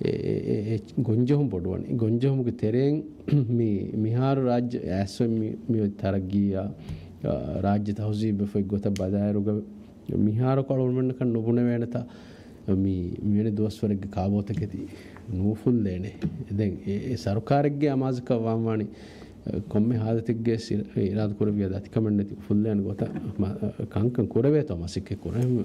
އެ، އެ، އެ، އެ ގޮންޖެހުން ބޮޑުވަނީ. ގޮންޖެހުމުގެ ތެރެއިން މި، މިހާރު ރާއްޖެ އައިސްފަ މި، މި ތަރައްގީއާ، އާ، ރާއްޖެ ތަހުޒީބުވެފައި ގޮތަށް ބަލާއިރުގަ މިހާރަކު އަޅުގަނޑުމެންނަކަށް ނުބުނެވޭނެތާ، މި، މިވެނި ދުވަސްވަރެއްގެ ކާބޯތަކެތި ނޫފުއްލޭނެ. ދެން އެ، އެ ސަރުކާރެއްގެ އަމާޒަކަށް ވާންވާނީ، އެ، ކޮންމެ ހާލަތެއްގެ ސި-، އިރާދަކުރެއްވިޔާ ދަތިކަމެއްނެތި އުފުއްލޭނެ ގޮތަށް މަ-، ކަންކަން ކުރެވޭތޯ މަސައްކަތް ކުރަން.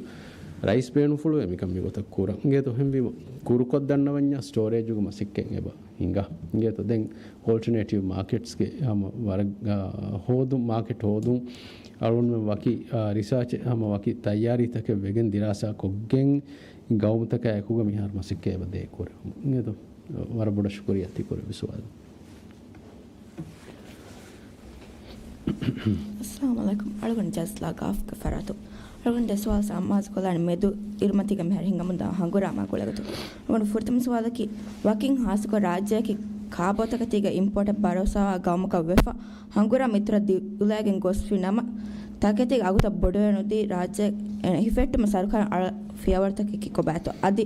ރައީސް ބޭނުންފުޅުވޭ މިކަން މިގޮތަށް ކުރަން. އިނގޭތޯ ހެންވީމަ، ކުރުކޮށް ދަންނަވަންޏާ ސްޓޯރޭޖުގެ މަސައްކަތް އެބަ ހިނގާ. އިނގޭތޯ ދެން އޯލްޓަރނޭޓިވް މާކެޓްސްގެ ހަމަ ވަރަށް، އާ، ހޯދުން، މާކެޓް ހޯދުން އަޅުގަނޑުމެން ވަކި، އާ، ރިސާޗެއް ހަމަ ވަކި ތައްޔާރީތަކެއް ވެގެން ދިރާސާ ކޮށްގެން ގައުމުތަކާ އެކުގަ މިހާރު މަސައްކަތް އެބަ ދޭ ކުރެވުން. އިނގޭތޯ؟ ވަރަށް ބޮޑަށް ޝުކުރިއްޔާ ތި ކުރެއްވި ސުވާލަށް. އައްސަލާމު ޢަލައިކުމް. އަޅުގަނޑު ޖަޒްލާ ގާފްގެ ފަރާތުން. އަޅުގަނޑު ދެ ސުވާލު އަމާޒުކޮށްލާނެ މެދު އިރުމަތީގަ މިހާރު ހިނގަމުންދާ ހަނގުރާމާ ގުޅޭގޮތުން. އަޅުގަނޑު ފުރަތަމަ ސުވާލަކީ، ވަކިން ހާއްސަކޮށް ރާއްޖެއަކީ ކާބޯތަކެތީގެ އިމްޕޯޓަށް ބަރޯސާވާ ގައުމަކަށް ވެފަ، ހަނގުރާމަ އިތުރަށް ދިއުލައިގެން ގޮސްފި ނަމަ، ތަކެތީގެ އަގުތައް ބޮޑުވެ ނުދީ ރާއްޖެ އެ، ހިފެއްޓުމަށް ސަރުކާރުން އަޅާ ފިޔަވަޅުތަކަކީ ކޮބާތޯ؟ އަދި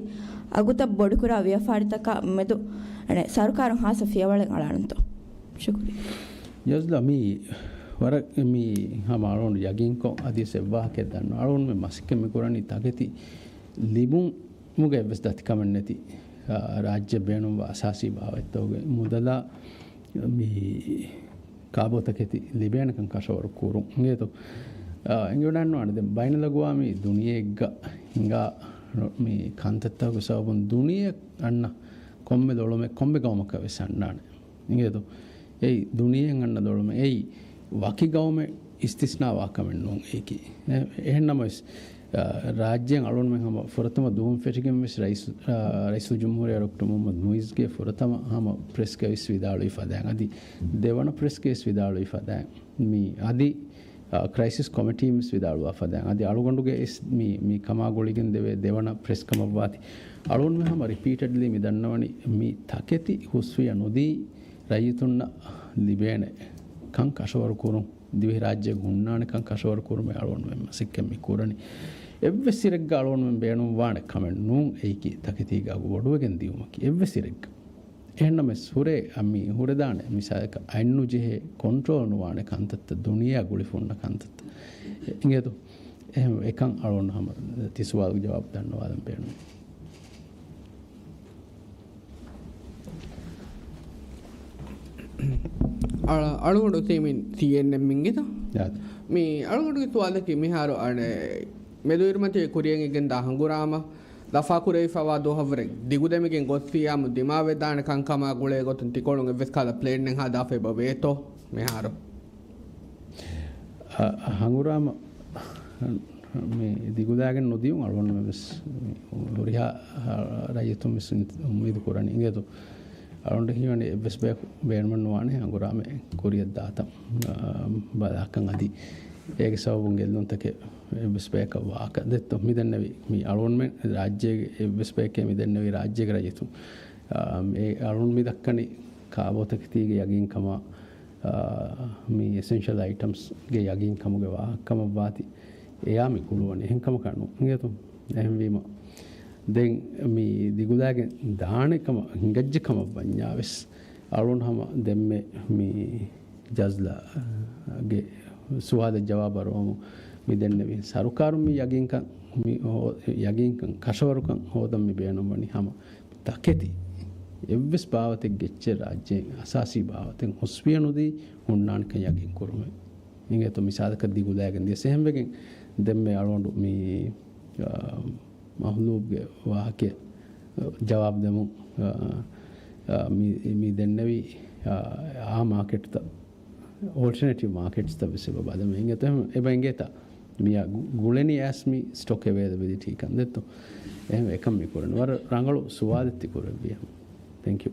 އަގުތައް ބޮޑުކުރާ ވިޔަފާރިތަކާ މެދު، އަނެއް، ސަރުކާރުން ހާއްސަ ފިޔަވަޅެއް އަޅާނަންތޯ؟ ޝުކުރިއްޔާ. ޖަޒްލާ، މީ ވަރަށް މީ ހަމަ އަޅުގަނޑު ޔަގީންކޮށް އަދިވެސް އެއްވާހަކައެއް ދަންނަވަން. އަޅުގަނޑުމެން މަސައްކަތް މި ކުރަނީ ތަކެތި ލިބުމުގެ އެއްވެސް ދަތިކަމެއް ނެތި، އާ، ރާއްޖެ ބޭނުންވާ އަސާސީ ބާވަތްތަކުގެ މުދަލާ މި ކާބޯތަކެތި ލިބޭނެކަން ކަށަވަރު ކުރުން. އިނގޭތޯ؟ އާ، އެނގިވަޑައިންނަވާނެ ދެން ބައިނަލްއަގުވާމީ ދުނިޔެއެއްގަ ހިނގާ މި ކަންތައްތަކުގެ ސަބަބުން ދުނިޔެ އަންނަ ކޮންމެ ދޮޅުމެއް ކޮންމެ ގައުމަކަށް ވެސް އަންނާނެ. އިނގޭތޯ؟ އެއީ ދުނިޔެއަށް އަންނަ ދޮޅުމެއް. އެއީ ވަކި ގައުމެއް އިސްތިސްނާވާ ކަމެއް ނޫން އެއީކީ. އެ-، އެހެންނަމަވެސް، އާ، ރާއްޖޭން އަޅުގަނޑުމެން ހަމަ ފުރަތަމަ ދުވަހުން ފެށިގެން ވެސް ރައީސް، އާ، ރައީސުލްޖުމްހޫރިއްޔާ ޑޮކްޓަރ މުޙައްމަދު މުޢިއްޒުގެ ފުރަތަމަ ހަމަ ޕްރެސްގަވެސް ވިދާޅުވި ފަދައިން، އަދި ދެވަނަ ޕްރެސްގަވެސް ވިދާޅުވި ފަދައިން، މި އަދި، އާ، ކްރައިސިސް ކޮމިޓީން ވެސް ވިދާޅުވާ ފަދައިން، އަދި އަޅުގަނޑުގެ އިސް މި، މި ކަމާ ގުޅިގެން ދެވޭ ދެވަނަ ޕްރެސް ކަމަށްވާތީ. އަޅުގަނޑުމެން ހަމަ ރިޕީޓެޑްލީ މި ދަންނަވަނީ މި ތަކެތި ހުސްވިޔަ ނުދީ ރައްޔިތުންނަށް ލިބޭނެ ކަން ކަށަވަރު ކުރުން، ދިވެހިރާއްޖޭގަ ހުންނާނެ ކަން ކަށަވަރު ކުރުމަށް އަޅުގަނޑުމެން މަސައްކަތް މި ކުރަނީ. އެއްވެސް އިރެއްގަ އަޅުގަނޑުމެން ބޭނުންވާނެ ކަމެއް ނޫން އެއީކީ ތަކެތީގެ އަގު ބޮޑުވެގެން ދިއުމަކީ. އެއްވެސް އިރެއްގަ. އެހެންނަމަވެސް ހުރޭ، އަ، މި ހުރެދާނެ މިސާލަކަށް އަތްނުޖެހޭ ކޮންޓްރޯލް ނުވާނެ ކަންތައްތައް، ދުނިޔެއާ ގުޅިފަ ހުންނަ ކަންތައްތައް. އެ، އިނގޭތޯ؟ އެހެން އެކަން އަޅުގަނޑު ހަމަ ތި ސުވާލުގެ ޖަވާބު ދަންނަވާލަން ބޭނުން. އަޅ-، އަޅުގަނޑު ތީމިން ސީއެންއެމް އިނގޭތޯ؟ އާދެ. މި އަޅުގަނޑުގެ ސުވާލަކީ މިހާރު އަނެއް މެދުއިރުމަތީ ކުރިޔަށް އެނގެންދާ ހަނގުރާމަ ލަފާކުރެވިފައިވާ ދުވަހަށްވުރެ ދިގުދެމިގެން ގޮތްފިއްޔާމު ދިމާވެދާނެ ކަންކަމާ ގުޅޭގޮތުން ތިކޮޅުން އެއްވެސް ކަހަލަ ޕްލޭނެއް ހަދާފައިބަ ވޭތޯ މިހާރު؟ އަ، ހަނގުރާމަ މި ދިގުލާގެން ނުދިޔުން އަޅުގަނޑުމެން ވެސް މި ހުރިހާ، އަ، ރައްޔިތުން ވެސް އުން-، އުއްމީދު ކުރަނީ. އިނގޭތޯ؟ އަޅުގަނޑު ހީވަނީ އެއްވެސް ބަޔަކު ބޭނުމެއް ނުވާނެ ހަނގުރާމަ ކުރިއަށް ދާތަން، އަ، ބަލާކަން އަދި އޭގެ ސަބަބުން ގެއްލުންތަކެއް އެއްވެސް ބަޔަކަށް ވާކަށް ދެއްތޯ؟ މި ދެންނެވި މި އަޅުގަނޑުމެން ރާއްޖޭގެ އެއްވެސް ބަޔެކޭ މި ދެންނެވި ރާއްޖޭގެ ރައްޔިތުން، އާ، އެ އަޅުން މި ދައްކަނީ ކާބޯތަކެތީގެ ޔަގީންކަމާ، އާ، މި އެސެންޝަލް އައިޓަމްސްގެ ޔަގީންކަމުގެ ވާހަކަކަމަށްވާތީ އެޔާ މި ގުޅުވަނީ. އެހެންކަމަކާ ނޫން. އިނގޭތޯ؟ އެހެންވީމަ ދެން މި ދިގުލާގެން ދާނެ ކަމަށް ހިނގައްޖެ ކަމަށް ވަންޏާ ވެސް އަޅުން ހަމަ ދެންމެ މި ޖަޒްލާގެ ސުވާލަށް ޖަވާބު އަރުވަމުން މި ދެންނެވި ސަރުކާރުން މި ޔަގީންކަން، މި ހޯ-، ޔަގީންކަން، ކަށަވަރުކަން ހޯދަން މި ބޭނުންވަނީ ހަމަ ތަކެތި އެއްވެސް ބާވަތެއްގެ އެއްޗެއް ރާއްޖޭ އަސާސީ ބާވަތެއް ހުސްވިޔަ ނުދީ ހުންނާނެކަން ޔަގީން ކުރުމެވެ. އިނގޭތޯ މިސާލަކަށް ދިގުލާގެން ދިޔަސް އެހެންވެގެން ދެންމެ އަޅުގަނޑު މި، އާ، މަހުލޫބްގެ ވާހަކަ ޖަވާބު ދެމުން، އާ، އާ، މި، މި ދެންނެވި، އާ، އާ މާކެޓްތައް، އޯލްޓަނޭޓިވް މާކެޓްސްތައް ވެސް އެބަ ބަލަމެ އިނގޭތޯ އެބަ އިނގޭތާ. މިޔާ ގު-، ގުޅެނީ އައިސް މި ސްޓޮކް އެވޭލެބިލިޓީ ކަން ދެއްތޯ. އެހެން އެކަން މި ކުރަން. ވަރަށް ރަނގަޅު ސުވާލެއް ތި ކުރެއްވި. ތެންކް ޔޫ.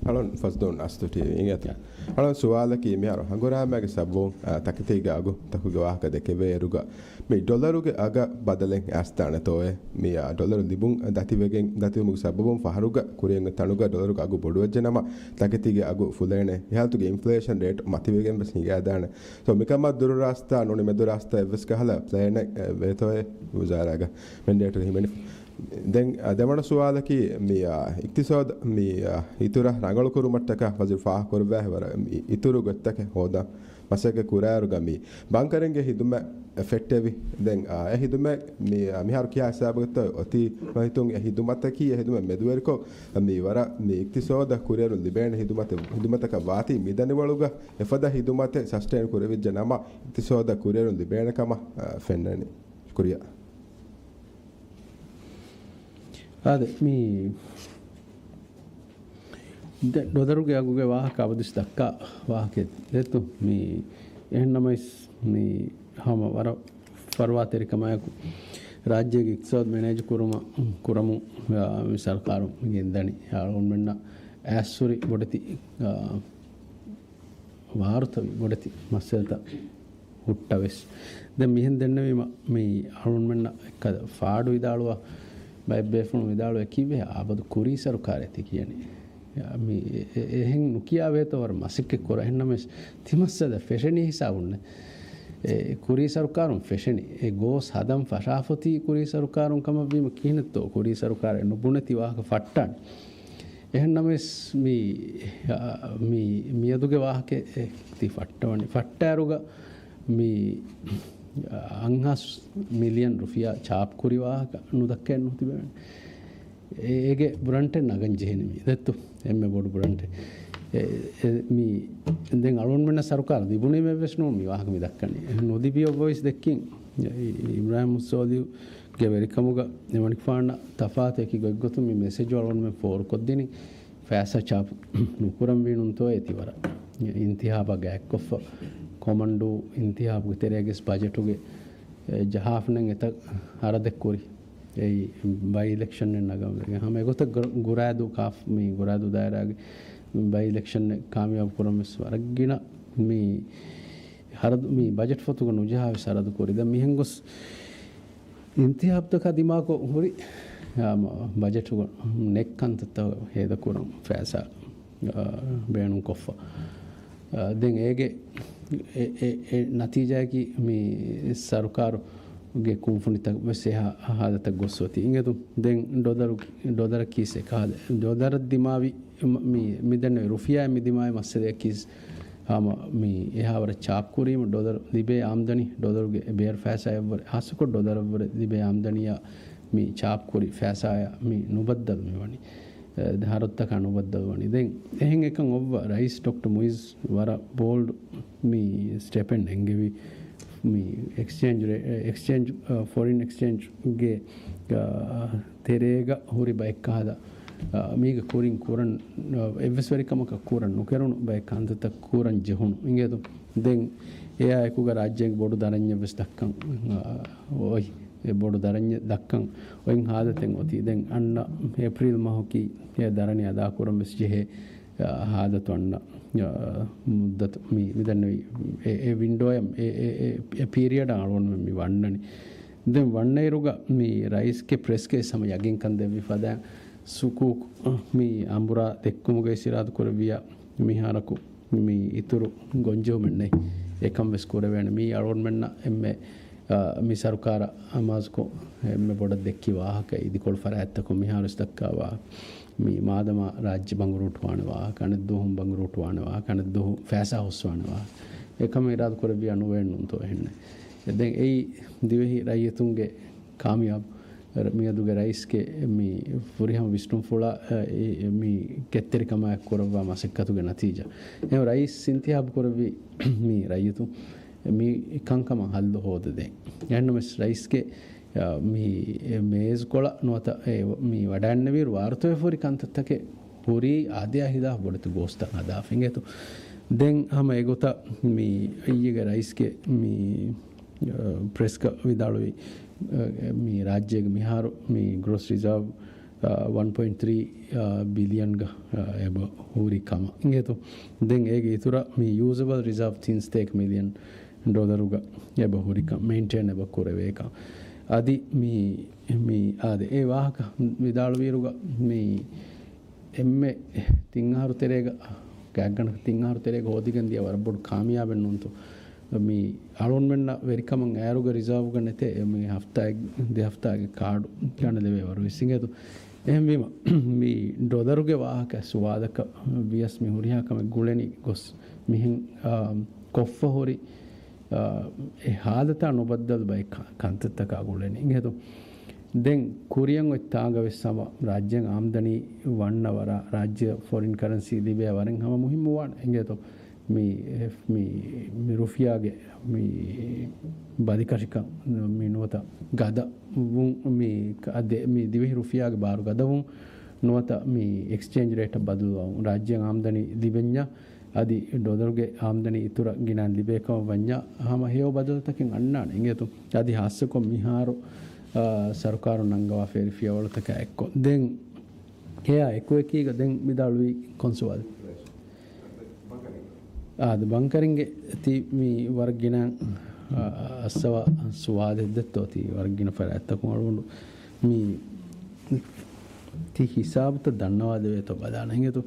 އަޅުން ފަސްދޫން އަސްތު ޓީވީ އިނގޭތަ؟ އަޅުން ސުވާލަކީ މިހާރު ހަނގުރާމައިގެ ސަބަބުން، އާ، ތަކެތީގެ އަގު ތަކުގެ ވާހަކަ ދެކެވޭއިރުގަ މި ޑޮލަރުގެ އަގަށް ބަދަލެއް އައިސްދާނެތޯއޭ؟ މި، އާ، ޑޮލަރު ލިބުން ދަތިވެގެން، ދަތިވުމުގެ ސަބަބުން ފަހަރުގަ ކުރިއަށް ތަނުގަ ޑޮލަރުގެ އަގު ބޮޑުވެއްޖެ ނަމަ، ތަކެތީގެ އަގު ފުލޭނެ. އެހާލަތުގެ އިންފްލޭޝަން ރޭޓް މަތިވެގެން ވެސް ހިނގާދާނެ. ސޯ، މިކަމަށް ދުރު ރާސްތާ ނޫނީ މެދު ރާސްތާ އެއްވެސް ކަހަލަ ޕްލޭނެއް، އެ، ވޭތޯއޭ ވުޒާރާގަ މެންޑޭޓު ހިމެނި. ދެން، އަ، ދެވަނަ ސުވާލަކީ، މި، އަ، އިޤްތިޞާދު، މި، އަ، އިތުރަށް ރަނގަޅުކުރުމަށްޓަކާ ވަޒީރު ފާހަގަކުރެއްވިއެވެ. ވަރަށް މި އިތުރު ގޮތްތަކެއް ހޯދަން މަސައްކަތް ކުރާއިރުގަ މި ބަންކަރެއްގެ ހިދުމަތް ފެއްޓެވި. ދެން، އާ، އެ ހިދުމަތް މި، އާ، މިހާރު ކިހާ ހިސާބަކަށްތޯ އޮތީ މަހިތުން އެ ހިދުމަތަކީ އެ ހިދުމަތް މެދުވެރިކޮށް، މި ވަރަށް މި އިޤްތިޞާދަށް ކުރިއެރުން ލިބޭނެ ހިދުމަތެއް، ހިދުމަތަކަށް ވާތީ މިދަނިވަޅުގަ އެފަދަ ހިދުމަތެއް ސަސްޓެއިން ކުރެވިއްޖެ ނަމަ، އިޤްތިޞާދަށް ކުރިއެރުން ލިބޭނެ ކަމަށް، އާ، ފެންނަނީ. ޝުކުރިއްޔާ. އާދެ، މި ދެ-، ޑޮލަރުގެ އަގުގެ ވާހަކަ އަބަދުވެސް ދައްކާ ވާހަކައެއް ދެއްތޯ. މި އެހެންނަމަވެސް މި ހަމަ ވަރަށް ފަރުވާތެރިކަމާއެކު ރާއްޖޭގެ އިޤްތިޞާދު މެނޭޖު ކުރުމަށް، ކުރަމުން، އާ، މި ސަރުކާރުން ގެންދަނީ. އަޅުގަނޑުމެންނަށް އައިސްހުރި ބޮޑެތި، އާ، ވާރުތަވި ބޮޑެތި މައްސަލަތައް ހުއްޓަވެސް. ދެން މިހެން ދެންނެވީމަ، މި އަޅުންމެންނަށް އެއްކަލަ ފާޑު ވިދާޅުވާ، ބައެއް ބޭފުޅުން ވިދާޅުވޭ ކީއްވެ އާބަދު ކުރީ ސަރުކާރޭ ތި ކިޔަނީ. މި އެ-، އެ-، އެހެން ނުކިޔާ ވޭތޯ ވަރަށް މަސައްކަތް ކުރާ. އެހެންނަމަވެސް ތި މައްސަލަ ފެށެނީ ހިސާބުންނެ. އެ ކުރީ ސަރުކާރުން ފެށެނީ. އެ ގޯސް ހަދަން ފަށާފަތީ ކުރީ ސަރުކާރުން ކަމަށްވީމަ ކިހިނެއްތޯ ކުރީ ސަރުކާރެއް ނުބުނެތި ވާހަކަ ފައްޓާނެ. އެހެންނަމަވެސް މި، އާ، މި މިއަދުގެ ވާހަކަ އެ ތި ފައްޓަވަނީ. ފައްޓާއިރުގަ މި އަށްހާސް މިލިއަން ރުފިޔާ ޗާޕް ކުރި ވާހަކަ ނުދައްކައެއް ނުތިބެވެނެ. އޭގެ ބްރަންޓެއް ނަގަން ޖެހެނީ މި ދެއްތު. އެންމެ ބޮޑު ބްރަންޓެއް. އެ، އެ، މި ދެން އަޅުންމެންނަށް ސަރުކާރު ލިބުނީމެއްވެސް ނޫން މި ވާހަކަ މި ދައްކަނީ. ނުލިބި އޮއްވަވެސް ދެއްކިން. އި-، އިބްރާހިމް ސޯލިހުގެ ވެރިކަމުގަ އެމަނިކުފާނަށް ތަފާތު އެކި ގޮތްގޮތުން މި މެސެޖު އަޅުންމެން ފޯރުކޮށްދިނީ. ފައިސާ ޗާޕު ނުކުރަންވީ ނޫންތޯއޭ ތި ވަރަށް. އިންތިހާބާ ގާތްކޮށްފަ ކޮމަންޑޫ އިންތިހާބުގެ ތެރޭގެ ބަޖެޓުގެ، އެ، ޖަހާފަނަން އެތައް ހަރަދެއް ކުރި. އެއީ ބައި އިލެކްޝަންއެއް ނަގަން ވެގެން. ހަމަ އެގޮތަށް ގުރ-، ގުރާދޫ ކާފް-، މި ގުރާދޫ ދާއިރާގެ ބައި އިލެކްޝަންއެއް ކާމިޔާބު ކުރަން ވެސް ވަރަށް ގިނަ މި ހަރަދު، މި ބަޖެޓް ފޮތުގަ ނުޖަހާ ވެސް ހަރަދު ކުރި. ދެން މިހެން ގޮސް އިންތިހާބުތަކާ ދިމާކޮށް ހުރި، އާ، މަ-، ބަޖެޓުގަ ނެތް ކަންތައްތައް ހޭދަކުރަން ފައިސާ، އާ، ބޭނުންކޮށްފަ. އާ، ދެން އޭގެ އެ، އެ، އެ ނަތީޖާއަކީ މި ސަރުކާރުގެ ކުންފުނިތައް ވެސް އެހާ ހާލަތަށް ގޮސް އޮތީ. އިނގޭތޯ؟ ދެން ޑޮލަރު، ޑޮލަރަކީސް އެކަހަލަ. ޑޮލަރަށް ދިމާވި މި، މި ދެންނެވި ރުފިޔާ މި ދިމާވި މައްސަލައަކީސް ހަމަ މި އެހާވަރަށް ޗާޕް ކުރީމަ ޑޮލަރު ލިބޭ އާމްދަނީ، ޑޮލަރުގެ ބޭރު ފައިސާއަށްވުރެ، ހާއްސަކޮށް ޑޮލަރަށްވުރެ ލިބޭ އާމްދަނީއާ މި ޗާޕް ކުރި ފައިސާއާ މި ނުބައްދަލު މިވަނީ. އެ، ހަރަދުތަކާ ނުބައްދަލުވަނީ. ދެން އެހެން އެކަން އޮއްވާ ރައީސް ޑޮކްޓަރ މުއިޒް ވަރަށް ބޯލްޑް މި ސްޓެޕެއް ނެންގެވި، މި އެކްސްޗޭންޖް ރޭ-، އެ، އެކްސްޗޭންޖް، އަ، ފޮރިން އެކްސްޗޭންޖްގެ، އަ، ތެރޭގަ ހުރި ބައެއް ކަހަލަ، އަ، މީގެ ކުރިން ކުރަން، އަ، އެއްވެސް ވެރިކަމަކަށް ކުރަން ނުކެރުނު ބައެއް ކަންތައްތައް ކުރަން ޖެހުނު އިނގޭތޯ. ދެން އެއާ އެކުގަ ރާއްޖޭގެ ބޮޑު ދަރަންޏެއް ވެސް ދައްކަން، އަ، އޮތް. އެ ބޮޑު ދަރަންޏެއް ދައްކަން އޮތް ހާލަތެއް އޮތީ. ދެން އަންނަ އޭޕްރީލް މަހަކީ އެ ދަރަނި އަދާކުރަން ވެސް ޖެހޭ، އަ، ހާލަތު އަންނަ، އަ، މުއްދަތު މި، މިދަންނެވި އެ، އެ ވިންޑޯއަށް އެ، އެ، އެ، އެ ޕީރިއަޑަށް އަޅުގަނޑުމެން މި ވަންނަނީ. ދެން ވަންނައިރުގަ މި ރައީސްގެ ޕްރެސްގެ ހަމަ ޔަގީންކަން ދެއްވި ފަދައިން ސުކޫކު މި އަނބުރާ ދެއްކުމުގައި އިރާދަކުރެއްވިޔާ މިހާރަކު މި އިތުރު ގޮންޖެހުމެއް ނެތް. އެކަން ވެސް ކުރެވޭނެ. މީ އަޅުގަނޑުމެންނަށް އެންމެ، އަ، މި ސަރުކާރަށް އަމާޒުކޮށް އެންމެ ބޮޑަށް ދެއްކި ވާހަކަ އިދިކޮޅު ފަރާތްތަކުން މިހާރު ވެސް ދައްކާ ވާ މި މާދަމާ ރާއްޖެ ބަނގުރޫޓުވާނެ ވާހަކަ، އަނެއް ދުވަހުން ބަނގުރޫޓުވާނެ ވާހަކަ، އަނެއް ދުވަހު ފައިސާ ހުސްވާނެ ވާހަކަ. އެކަމަށް އިރާދަ ކުރެއްވިޔާ ނުވެއެއްނުންތޯ އެހެންނެއް. ދެން އެއީ ދިވެހި ރައްޔިތުންގެ ކާމިޔާބު މިއަދުގެ ރައީސްގެ މި ފުރިހަމަ ވިސްނުންފުޅާ، އެ، މި ކެތްތެރިކަމާއެކު ކުރައްވާ މަސައްކަތުގެ ނަތީޖާ. އެހެން ރައީސް އިންތިހާބު ކުރެއްވީ މި ރައްޔިތުން މި ކަންކަމަށް ހައްލު ހޯދަދޭން. އެހެންނަމަވެސް ރައީސްގެ، އަ، މި މޭޒުކޮޅަށް ނުވަތަ އެ މި ވަޑައިންނެވިއިރު ވާރުތުވެ ހުރި ކަންތައްތަކެއް ހުރީ އާދަޔާ ހިލާފް ބޮޑެތި ގޯސްތައް ހަދާފަ އިނގޭތޯ. ދެން ހަމަ އެގޮތަށް މި އިއްޔެގެ ރައީސްގެ މި، އަ، ޕްރެސްގަ ވިދާޅުވި، އަ، މި ރާއްޖޭގެ މިހާރު މި ގްރޯސް ރިޒާވް، އަ، ވަން ޕޮއިންޓް ތްރީ، އަ، ބިލިއަންގަ، އަ، އެބަ ހުރި ކަމަށް އިނގޭތޯ. ދެން އޭގެ އިތުރަށް މި ޔޫޒަބަލް ރިޒާވް ތިން ސަތޭކަ މިލިއަން ޑޮލަރުގަ އެބަ ހުރިކަން، މެއިންޓެއިން އެބަ ކުރެވޭކަން. އަދި މި، މި އާދެ، އެ ވާހަކަ ވިދާޅުވިއިރުގަ މި އެންމެ ތިން އަހަރު ތެރޭގަ، ގާތްގަނޑަކަށް ތިން އަހަރު ތެރޭގަ ހޯދިގެން ދިޔަ ވަރަށް ބޮޑު ކާމިޔާބެއް ނޫންތޯ. މި އަޅުންމެންނަށް ވެރިކަމަށް އައިރުގަ ރިޒާވްގަ ނެތޭ، މި ހަފްތާއެއް ދެ ހަފްތާގެ ކާޑު ގަނެލެވޭ ވަރު ވިސްނިގެތު. އެހެންވީމަ، މި ޑޮލަރުގެ ވާހަކަ ސުވާލަކަށް ވިޔަސް މި ހުރިހާ ކަމެއް ގުޅެނީ ގޮސް މިހެން، އާ، ކޮށްފަ ހުރި، އާ، އެ ހާލަތާ ނުބައްދަލު ބައެއް ކަ-، ކަންތައްތަކާ ގުޅެނީ. އިނގޭތޯ؟ ދެން ކުރިއަށް އޮތް ތާގަ ވެސް ހަމަ ރާއްޖޭން އާމްދަނީ ވަންނަ ވަރަށް، ރާއްޖެ ފޮރިން ކަރެންސީ ލިބޭ ވަރެއް ހަމަ މުހިއްމުވާނެ. އިނގޭތޯ؟ މި، މި، މި ރުފިޔާގެ މި ބަލިކަށިކަން، މި ނުވަތަ ގަދަ ވުން، މި އަދެ-، މި ދިވެހި ރުފިޔާގެ ބާރު ގަދަ ވުން، ނުވަތަ މި އެކްސްޗޭންޖް ރޭޓަށް ބަދަލުވާ ވުން، ރާއްޖޭން އާމްދަނީ ލިބެންޏާ، އަދި ޑޮލަރުގެ އާމްދަނީ އިތުރަށް ގިނައިން ލިބޭ ކަމަށް ވަންޏާ، ހަމަ ހެޔޮ ބަދަލުތަކެއް އަންނާނެ އިނގޭތޯ. އަދި ހާއްސަކޮށް މިހާރު، އާ، ސަރުކާރުން ނަންގަވާފައި ފިޔަވަޅުތަކާ އެއްކޮށް. ދެން އެއާ އެކުއެކީގަ ދެން ވިދާޅުވީ ކޮން ސުވާލެއް؟ އާދެ، ބަންކަރިންގެ ތި މި ވަރަށް ގިނަ، އާ، އައްސަވާ ސުވާލެއް ދެއްތޯ ތި ވަރަށް ގިނަ ފަރާތްތަކުން އަޅުގަނޑު މި ތި ހިސާބުތައް ދަންނަވާދެވޭތޯ ބަލާނަ އިނގޭތޯ.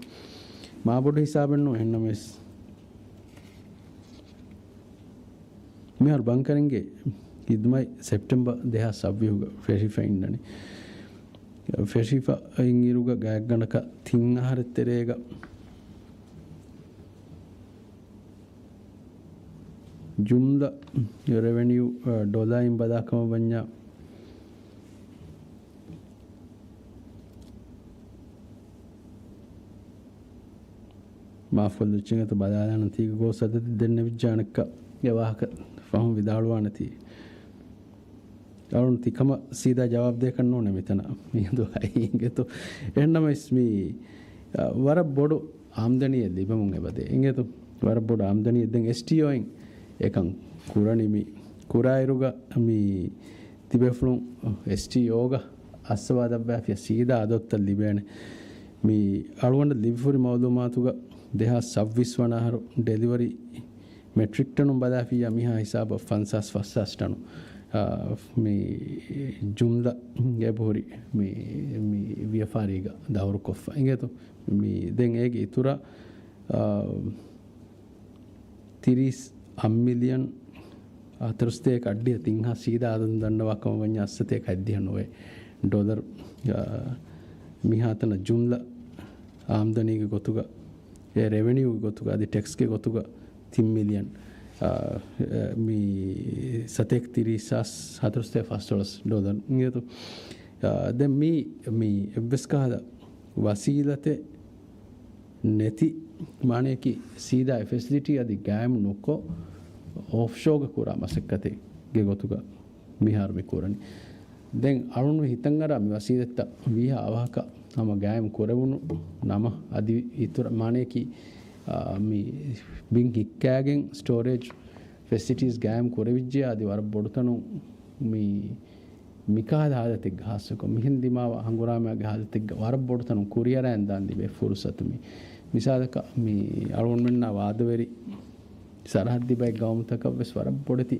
މާބޮޑު ހިސާބެއް ނޫން އެހެންނަމަވެސް. މިހާރު ބަންކަރިންގެ ހިދުމަތް ސެޕްޓެމްބަރ ދެހާސް ސައްބީސްގަ ފެށިފަ އިންނަނީ. ފެށިފަ އިންއިރުގަ ގާތްގަނޑަކަށް ތިން އަހަރެއް ތެރޭގަ ޖުމްލަ ރެވެނިއު، އަ، ޑޮލާއިން ބަލާކަމަށް ވަންޏާ، މާފުކޮށްލައްޗިން އެތަ ބަލާލާނަން ތީގެ ގޯސް އަދަދެއް ދެންނެވިއްޖާނެއްކަ އެ ވާހަކަ ފަހުން ވިދާޅުވާނެތީ. އަޅުން ތިކަމަށް ސީދާ ޖަވާބު ދޭކަށް ނޫނެ މިތަނަށް މިއަދު އައީ އިނގޭތޯ. އެހެންނަމަވެސް މި، އަ، ވަރަށް ބޮޑު އާމްދަނީއެއް ލިބެމުން އެބަދޭ އިނގޭތޯ. ވަރަށް ބޮޑު އާމްދަނީއެއް ދެން އެސްޓީއޯއިން އެކަން ކުރަނީ މި ކުރާއިރުގަ މި ތިބޭފުޅުން އެސްޓީއޯގަ އައްސަވާ ދައްވާފިޔާ ސީދާ އަދަދުތައް ލިބޭނެ. މި އަޅުގަނޑަށް ލިބިފުރި މައުލޫމާތުގަ ދެހާސް ސައްބީސް ވަނަ އަހަރު ޑެލިވަރީ މެޓްރިކް ޓަނުން ބަލާފިއްޔާ މިހާ ހިސާބަށް ފަންސާސް ފަސްސާސް ޓަނު، އާ، މި ޖުމްލަ އެބަހުރި މި، މި ވިޔަފާރީގަ ދައުރުކޮށްފަ އިނގޭތޯ. މި ދެން އޭގެ އިތުރަށް، އާ، ތިރީސް އަށް މިލިއަން ހަތަރުސަތޭކަ އަށްޑިހަ ތިންހާ ސީދާ އަދަދު ދަންނަވާ ކަމަށް ވަންޏާ އަށް ސަތޭކަ އަށްދިހަ ނުވައެއް ޑޮލަރު، އާ، މިހާތަނަށް ޖުމްލަ އާމްދަނީގެ ގޮތުގަ، އެ ރެވެނިއުގެ ގޮތުގަ އަދި ޓެކްސްގެ ގޮތުގަ ތިން މިލިއަން، އާ، މި ސަތޭކަ ތިރީސް ހާސް ހަތަރުސަތޭކަ ފަސްދޮޅަސް ޑޮލަރު އިނގޭތޯ. އާ، ދެން މި، މި އެއްވެސް ކަހަލަ ވަސީލަތެއް ނެތި، މާނަޔަކީ ސީދާ އެ ފެސިލިޓީ އަދި ގާއިމް ނުކޮށް، އޮފްޝޯގަ ކުރާ މަސައްކަތެއްގެ ގޮތުގަ މިހާރު މި ކުރަނީ. ދެން އަޅުން ހިތަށްއަރާ މި ވަސީލަތްތައް ވީހާ އަވަހަކަށް ހަމަ ގާއިމް ކުރެވުނު ނަމަ، އަދި އިތުރަށް މާނަޔަކީ، އާ، މި ބިން ހިއްކާގެން ސްޓޯރޭޖް ފެސިލިޓީސް ގާއިމް ކުރެވިއްޖެޔާ އަދި ވަރަށް ބޮޑުތަނުން މި މިކަހަލަ ހާލަތެއްގަ ހާއްސަކޮށް، މިހެން ދިމާވާ ހަނގުރާމައިގެ ހާލަތެއްގަ ވަރަށް ބޮޑުތަނުން ކުރިއަރައިން ދާން ލިބޭ ފުރުސަތު މި. މިސާލަކަށް، މި އަޅުގަނޑުމެންނާ ވާދަވެރި ސަރަހައްދި ބައެއް ގައުމުތަކަށް ވެސް ވަރަށް ބޮޑެތި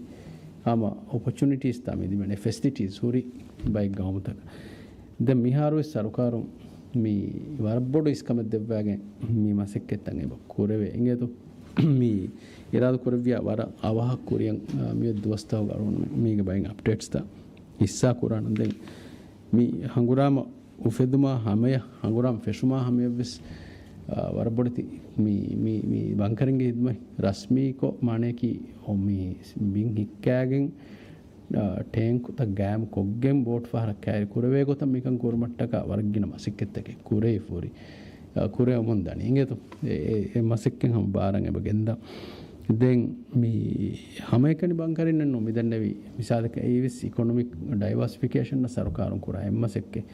ހަމަ އޮޕޮޗުނިޓީސްތާ މި ލިބޭނެ ފެސިލިޓީސް ހުރި ބައެއް ގައުމުތަކަށް. ދެން މިހާރު ވެސް ސަރުކާރުން މި ވަރަށް ބޮޑު އިސްކަމެއް ދެއްވާގެން މި މަސައްކަތްތައް އެބަ ކުރެވޭ. އިނގޭތޯ؟ މި އިރާދަ ކުރެއްވިޔާ ވަރަށް އަވަހަށް ކުރިއަށް، އާ، މިއޮތް ދުވަސްތަކުގަ އަޅުގަނޑު މީގެ ބައިން އަޕްޑޭޓްސްތައް ހިއްސާ ކުރާނަން. ދެން މި ހަނގުރާމަ އުފެދުމާ ހަމަޔަށް، ހަނގުރާމަ ފެށުމާ ހަމަޔަށް ވެސް، އާ، ވަރަށް ބޮޑެތި މި، މި، މި ބަންކަރިންގެ ހިދުމަތް ރަސްމީކޮށް، މާނަޔަކީ އޮ، މި ބިން ހިއްކާގެން، އާ، ޓޭންކުތައް ގާއިމް ކޮށްގެން ބޯޓް ފަހަރަށް ކައިރި ކުރެވޭ ގޮތަށް މިކަން ކުރުމަށްޓަކާ ވަރަށް ގިނަ މަސައްކަތްތަކެއް ކުރެވިފަ ހުރި، އާ، ކުރެވެމުން ދަނީ. އިނގޭތޯ؟ އެ، އެ، އެ މަސައްކަތް ހަމަ ބާރަށް އެބަ ގެންދާ. ދެން މި ހަމައެކަނި ބަންކަރިންނެއްނު މި ދެންނެވި މިސާލަކަށް އެއީ ވެސް އިކޮނޮމިކް ޑައިވާސިފިކޭޝަންއަށް ސަރުކާރުން ކުރާ އެއްމަސެއްކެއް.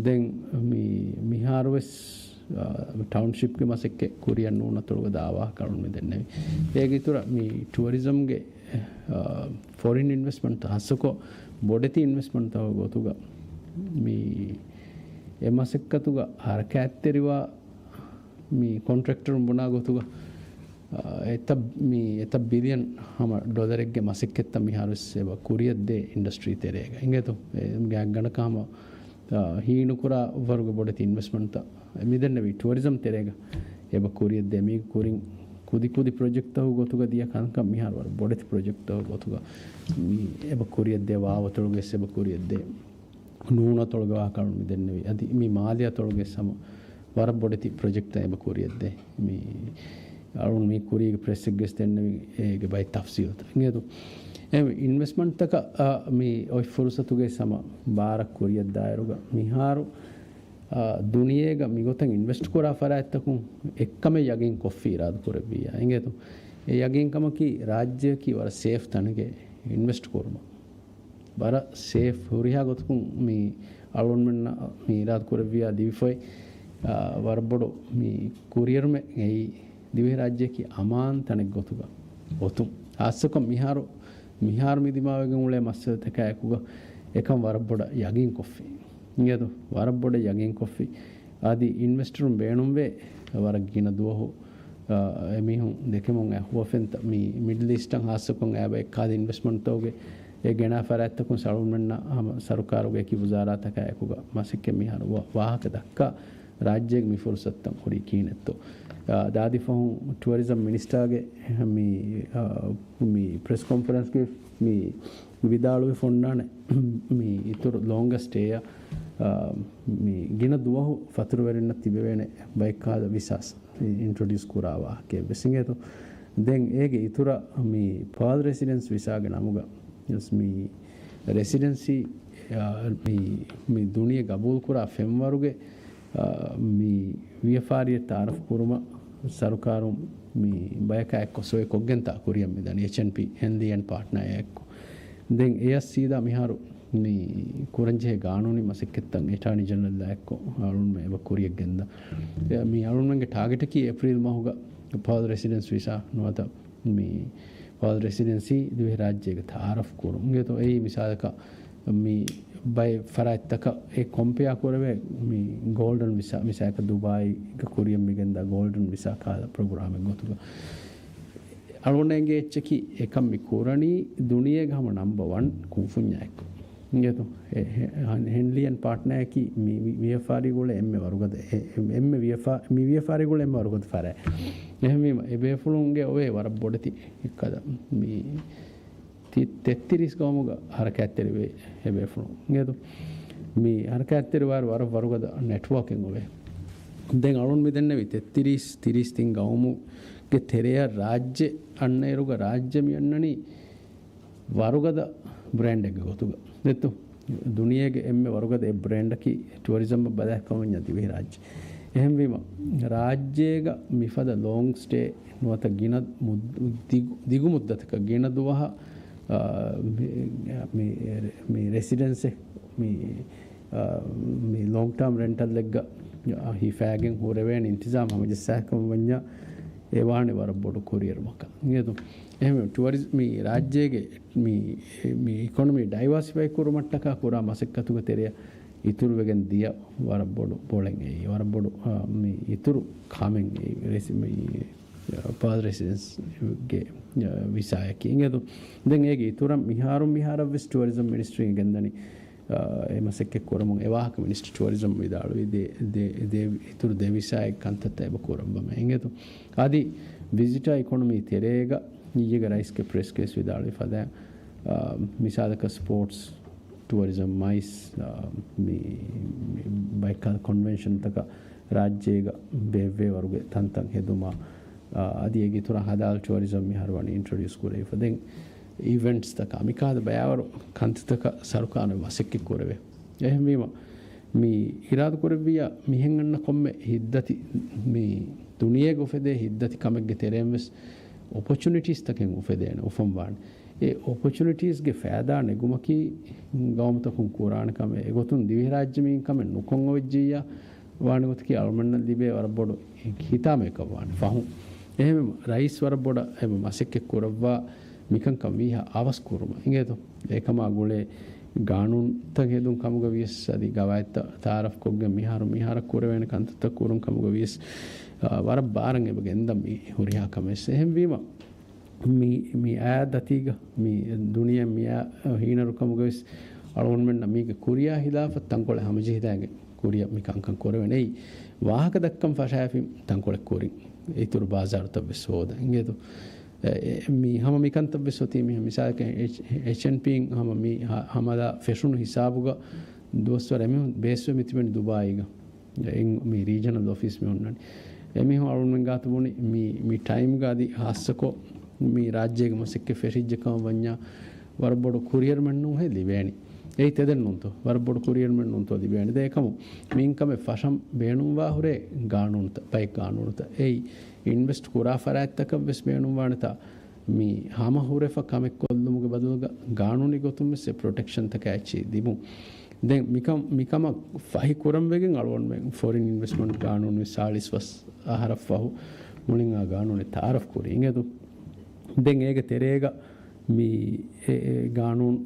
ދެން މި، މިހާރު ވެސް، އާ، ޓައުންޝިޕްގެ މަސައްކަތް ކުރިއަށް ނޫނަތޮޅުގަ ދާވާ ކަޅުން މި ދެންނެވި. އޭގެ އިތުރަށް މި ޓުއަރިޒަމްގެ، އާ، ފޮރިން އިންވެސްޓްމަންޓް ހާއްސަކޮށް ބޮޑެތި އިންވެސްޓްމަންޓްތަކުގެ ގޮތުގަ މި އެ މަސައްކަތުގަ ހަރަކާތްތެރިވާ މި ކޮންޓްރެކްޓަރުން ބުނާ ގޮތުގަ، އާ، އެތައް، މި އެތައް ބިލިއަން ހަމަ ޑޮލަރެއްގެ މަސައްކަތްތައް މިހާރު ވެސް އެބަ ކުރިއަށްދޭ އިންޑަސްޓްރީ ތެރޭގަ. އިނގޭތޯ؟ އެ ގާތްގަނޑަކަށް ހަމަ، އާ، ހީނުކުރާ ވަރުގެ ބޮޑެތި އިންވެސްޓްމަންޓްތައް މިދެންނެވި ޓުއަރިޒަމް ތެރޭގަ އެބަ ކުރިއަށްދޭ. މީގެ ކުރިން ކުދި ކުދި ޕްރޮޖެކްޓްތަކުގެ ގޮތުގަ ދިޔަ ކަންކަން މިހާރު ވަރަށް ބޮޑެތި ޕްރޮޖެކްޓްތަކުގެ ގޮތުގަ މި އެބަ ކުރިއަށްދޭ، ވާވަތޮޅުގެ ވެސް އެބަ ކުރިއަށްދޭ. ނޫނަތޮޅުގެ ވާހަކަ އަޅުން މި ދެންނެވި. އަދި މި މާލެއަތޮޅުގެ ހަމަ ވަރަށް ބޮޑެތި ޕްރޮޖެކްޓްތައް އެބަ ކުރިއަށްދޭ. މި އަޅުން މި ކުރީގެ ޕްރެސްއެއްގަސް ދެންނެވި އޭގެ ބައެއް ތަފްސީލްތައް. އިނގޭތޯ؟ އެ އިންވެސްޓްމަންޓްތަކަށް، އާ، މި އޮތް ފުރުސަތުގެ ހަމަ ބާރަށް ކުރިއަށްދާއިރުގަ މިހާރު، އާ، ދުނިޔޭގަ މިގޮތަށް އިންވެސްޓް ކުރާ ފަރާތްތަކުން އެއްކަމެއް ޔަގީން ކޮށްފި އިރާދަ ކުރެއްވިއްޔާ. އިނގޭތޯ؟ އެ ޔަގީންކަމަކީ ރާއްޖެއަކީ ވަރަށް ސޭފް ތަނެކޭ އިންވެސްޓް ކުރުމަށް. ވަރަށް ސޭފް ހުރިހާ ގޮތަކުން މި އަޅުގަނޑުމެންނަށް މި އިރާދަ ކުރެއްވިޔާ ދިވެފޮތް، އާ، ވަރަށް ބޮޑު މި ކުރިއެރުމެއް އެއީ ދިވެހިރާއްޖެއަކީ އަމާން ތަނެއް ގޮތުގަ އޮތުން. ހާއްސަކޮށް މިހާރު، މިހާރު މި ދިމާވެގެން އުޅޭ މައްސަލަތަކާއެކުގަ އެކަން ވަރަށް ބޮޑަށް ޔަގީންކޮށްފި. އިނގޭތޯ؟ ވަރަށް ބޮޑަށް ޔަގީންކޮށްފި. އަދި އިންވެސްޓަރުން ބޭނުންވޭ ވަރަށް ގިނަ ދުވަހު، އާ، އެމީހުން ދެކެމުން އައި ހުވަފެންތައް މި މިޑްލް އީސްޓަށް ހާއްސަކޮށް އައި ބައެއް ކަހަލަ އިންވެސްޓްމަންޓްތަކުގެ އެ ގެނާ ފަރާތްތަކުން އަޅުގަނޑުމެންނަށް ހަމަ ސަރުކާރުގެ އެކި ވުޒާރާތަކާއެކުގަ މަސައްކަތް މިހާރު ވާ-، ވާހަކަ ދައްކާ ރާއްޖޭގެ މި ފުރުސަތުތައް ހުރީ ކިހިނެއްތޯ. އާ، ދާދި ފަހުން ޓުއަރިޒަމް މިނިސްޓާގެ މި، އާ، މި ޕްރެސް ކޮންފަރެންސްގެ މި ވިދާޅުވެފަ އޮންނާނެ މި އިތުރު ލޯންގ ސްޓޭއަށް، އާ، މި ގިނަ ދުވަހު ފަތުރުވެރިންނަށް ތިބެވޭނެ ބައެއް ކަހަލަ ވިސާސް އިންޓްރޮޑިއުސް ކުރާ ވާހަކައެއް ވެސް އިނގޭތޯ. ދެން އޭގެ އިތުރަށް މި ޕާލް ރެސިޑެންސް ވިސާގެ ނަމުގަ ވެސް މި ރެސިޑެންސީ، އާ، މި، މި ދުނިޔެ ގަބޫލުކުރާ ފެންވަރުގެ، އާ، މި ވިޔަފާރިއެއް ތައާރަފް ކުރުމަށް ސަރުކާރުން މި ބަޔަކާ އެއްކޮށް ސޮއި ކޮށްގެންތާ ކުރިއަށް މިދަނީ އެޗްއެންޑްޕީ ހެންލީ އެންޑް ޕާޓްނާއާ އެއްކޮށް. ދެން އެޔަށް ސީދާ މިހާރު މި ކުރަންޖެހޭ ގާނޫނީ މަސައްކަތްތައް އެޓާނީ ޖެނެރަލްއާ އެއްކޮށް އަޅުންމެ އެބަ ކުރިއަށް ގެންދާ. މި އަޅުންމެންގެ ޓާގެޓަކީ އޭޕްރީލް މަހުގަ ޕާލް ރެސިޑެންސް ވިސާ ނުވަތަ މި ޕާލް ރެސިޑެންސީ ދިވެހިރާއްޖޭގަ ތައާރަފް ކުރުން. އިނގޭތޯ އެއީ މިސާލަކަށް މި ބައެއް ފަރާތްތަކަށް އެ ކޮމްޕެއާ ކުރެވޭ މި ގޯލްޑަން ވިސާ، މިސާލަކަށް ދުބާއީގަ ކުރިއަށް މިގެންދާ ގޯލްޑަން ވިސާ ކަހަލަ ޕްރޮގްރާމެއް ގޮތުގަ. އަޅުގަނޑަށް އެނގޭ އެއްޗަކީ އެކަން މި ކުރަނީ ދުނިޔޭގެ ހަމަ ނަމްބަ ވަން ކުންފުންޏާއެއްކޮށް. އިނގޭތޯ؟ އެ، ހެ-، ހެން-، ހެންލީ އެންޑް ޕާޓްނާއަކީ މި، މި ވިޔަފާރީގެ އުޅޭ އެންމެ ވަރުގަދަ، އެ، އެ، އެންމެ ވިޔަފާ-، މި ވިޔަފާރީގެ އުޅޭ އެންމެ ވަރުގަދަ ފަރާތް. އެހެންވީމަ، އެ ބޭފުޅުންގެ އޮވޭ ވަރަށް ބޮޑެތި އެއްކަލަ. މި ތި-، ތެއްތިރީސް ގައުމުގަ ހަރަކާތްތެރިވޭ އެ ބޭފުޅުން. އިނގޭތޯ؟ މި ހަރަކާތްތެރިވާއިރު ވަރަށް ވަރުގަދަ ނެޓްވޯކެއް އޮވޭ. ދެން އަޅުން މި ދެންނެވި ތެއްތިރީސް، ތިރީސް ތިން ގައުމުގެ ތެރެއަށް ރާއްޖެ އަންނައިރުގަ ރާއްޖެ މި އަންނަނީ ވަރުގަދަ ބްރޭންޑެއްގެ ގޮތުގަ. ދެއްތޯ؟ ދުނިޔޭގެ އެންމެ ވަރުގަދަ އެއް ބްރޭންޑަކީ ޓުއަރިޒަމްއަށް ބަލާ ކަމަށް ދިވެހިރާއްޖެ. އެހެންވީމަ، ރާއްޖޭގަ މިފަދަ ލޯންގް ސްޓޭ ނުވަތަ ގިނަ މުއްދ-، ދިގު، ދިގު މުއްދަތަކަށް ގިނަ ދުވަހަށް، އާ، މި، މި، މި ރެސިޑެންސެއް، މި، އާ، މި ލޯންގް ޓާމް ރެންޓަލްއެއްގަ، އާ، ހިފާގެން ހުރެވޭނެ އިންތިޒާމް ހަމަޖައްސާކަމަށް ވަންޏާ، އެ ވާނެ ވަރަށް ބޮޑު ކުރިއެރުމަކަށް. އިނގޭތޯ؟ އެހެންވެ، ޓުއަރިޒް-، މި ރާއްޖޭގެ މި، މި އިކޮނޮމީ ޑައިވާސިފައި ކުރުމަށްޓަކާ ކުރާ މަސައްކަތުގެ ތެރެއަށް އިތުރުވެގެން ދިޔަ ވަރަށް ބޮޑު ބޮޅެއް އެއީ. ވަރަށް ބޮޑު، އާ، މި އިތުރު ކަމެއް އެއީ. ރެސި-، މި، އާ، ޕާލް ރެސިޑެންސްގެ، އާ، ވިސާއަކީ. އިނގޭތޯ؟ ދެން އޭގެ އިތުރަށް މިހާރު، މިހާރަށް ވެސް ޓުއަރިޒަމް މިނިސްޓްރީން ގެންދަނީ، އާ، އެ މަސައްކަތް ކުރަމުން. އެ ވާހަކަ މިނިސްޓަރ ޓުއަރިޒަމް ވިދާޅުވީ ދޭ، ދޭ، ދޭ އިތުރު ދެ ވިސާއެއް ކަންތައްތައް އެބަ ކުރައްވަމޭ. އިނގޭތޯ؟ އަދި ވިޒިޓާ އިކޮނޮމީ ތެރޭގަ އިއްޔެގެ ރައީސްގެ ޕްރެސް ކޮންފަރެންސް ވިދާޅުވި ފަދައިން، އާ، މިސާލަކަށް ސްޕޯޓްސް، ޓުއަރިޒަމް، މައިސް، އާ، މި، މި ބައެއްކަލަ ކޮންވެންޝަންތަކަށް ރާއްޖޭގަ ބޭއްވޭ ވަރުގެ ތަންތަން ހެދުމަށް، އާ، އަދި އޭގެ އިތުރަށް ހަލާލް ޓުއަރިޒަމް މިހާރު ވަނީ އިންޓްރޮޑިއުސް ކުރެވިފަ. ދެން އިވެންޓްސްތަކާ މިކާދަ ބަޔާވަރު ކަންތައްތަކަށް ސަރުކާރުން މަސައްކަތް ކުރެވޭ. އެހެންވީމަ، މި އިރާދަކުރެއްވިއްޔާ މިހެން އަންނަ ކޮންމެ ހިތްދަތި، މި ދުނިޔޭގަ އުފެދޭ ހިތްދަތި ކަމެއްގެ ތެރެއިން ވެސް އޮޕޮޗުނިޓީސްތަކެއް އުފެދޭނެ، އުފަންވާނެ. އެ އޮޕޮޗުނިޓީސްގެ ފައިދާ ނެގުމަކީ ގައުމުތަކުން ކުރާނެ ކަމެއް. އެގޮތުން ދިވެހިރާއްޖެ މީން ކަމެއް ނުކޮށް އޮވެއްޖިއްޔާ ވާނެ ގޮތަކީ އަޅުމެންނަށް ލިބޭ ވަރަށް ބޮޑު ހިތާމައަކަށް ވާނެ ފަހުން. އެހެންވީމަ ރައީސް ވަރަށް ބޮޑަށް އެބަ މަސައްކަތް ކުރައްވާ މިކަންކަން ވީހާ އަވަސް ކުރުމަށް. އިނގޭތޯ؟ އެކަމާ ގުޅޭ ގާނޫނުތައް ހެދުން ކަމުގަ ވިޔަސް އަދި ގަވާއިދުތައް ތައާރަފް ކޮށްގެން މިހާރު މިހާރަށް ކުރެވޭނެ ކަންތައްތައް ކުރުން ކަމުގަ ވިޔަސް، އާ، ވަރަށް ބާރަށް އެބަ ގެންދަން މި ހުރިހާ ކަމެއް. އެހެންވީމަ، މި، މި އާ ދަތީގަ، މި ދުނިޔެ މި އާ ހީނަރުކަމުގަ ވެސް އަޅުގަނޑުމެންނަށް މީގެ ކުރިޔާ ހިލާފަށް ތަންކޮޅެއް ހަމަޖެހިލާގެން ކުރިޔަށް މި ކަންކަން ކުރެވެނީ. ވާހަކަ ދައްކަން ފަށާފި ތަންކޮޅެއް ކުރިން އިތުރު ބާޒާރުތައް ވެސް ހޯދަން. އިނގޭތޯ؟ އެ، އެ، މި ހަމަ މިކަންތައް ވެސް އޮތީ މި މިސާލަކަށް އެޗް، އެޗް އެންޑް ޕީން ހަމަ މި ހަ-، ހަމަލާ ފެށުނު ހިސާބުގަ ދުވަސްވަރު އެމީހުން ބޭސްވެ މިތިބެނީ ދުބާއީގަ. އެ، މި ރީޖަނަލް އޮފީސް މި ހުންނަނީ. އެމީހުން އަޅުގަނޑުމެން ގާތު ބުނި މި، މި ޓައިމްގަ އަދި ހާއްސަކޮށް މި ރާއްޖޭގެ މަސައްކަތް ފެށިއްޖެ ކަމަށް ވަންޏާ ވަރަށް ބޮޑު ކުރިއެރުމެއް ނޫންހޭ ލިބޭނީ. އެއީ ތެދެއް ނޫންތޯ؟ ވަރަށް ބޮޑު ކުރިއެރުމެއް ނޫންތޯ ލިބޭނީ؟ ދެން އެކަމު މި އިންކަމެއް ފަށަން ބޭނުންވާ ހުރޭ ގާނޫނުތައް، ބައެއް ގާނޫނުތައް. އެއީ އިންވެސްޓް ކުރާ ފަރާތްތަކަށް ވެސް ބޭނުންވާނެތާ މި ހަމަ ހުރެފަ ކަމެއް ކޮށްލުމުގެ ބަދަލުގަ ގާނޫނީ ގޮތުން ވެސް އެ ޕްރޮޓެކްޝަންތަކާ އެއްޗެހި ލިބުން. ދެން މިކަން، މިކަމަށް ފަހި ކުރަން ވެގެން އަޅުގަނޑުމެން ފޮރިން އިންވެސްޓްމަންޓް ގާނޫނު ސާޅީސް ފަސް އަހަރަށް ފަހު މުޅިން އާ ގާނޫނެއް ތައާރަފް ކުރީ. އިނގޭތޯ؟ ދެން އޭގެ ތެރޭގަ މި އެ، އެ ގާނޫނު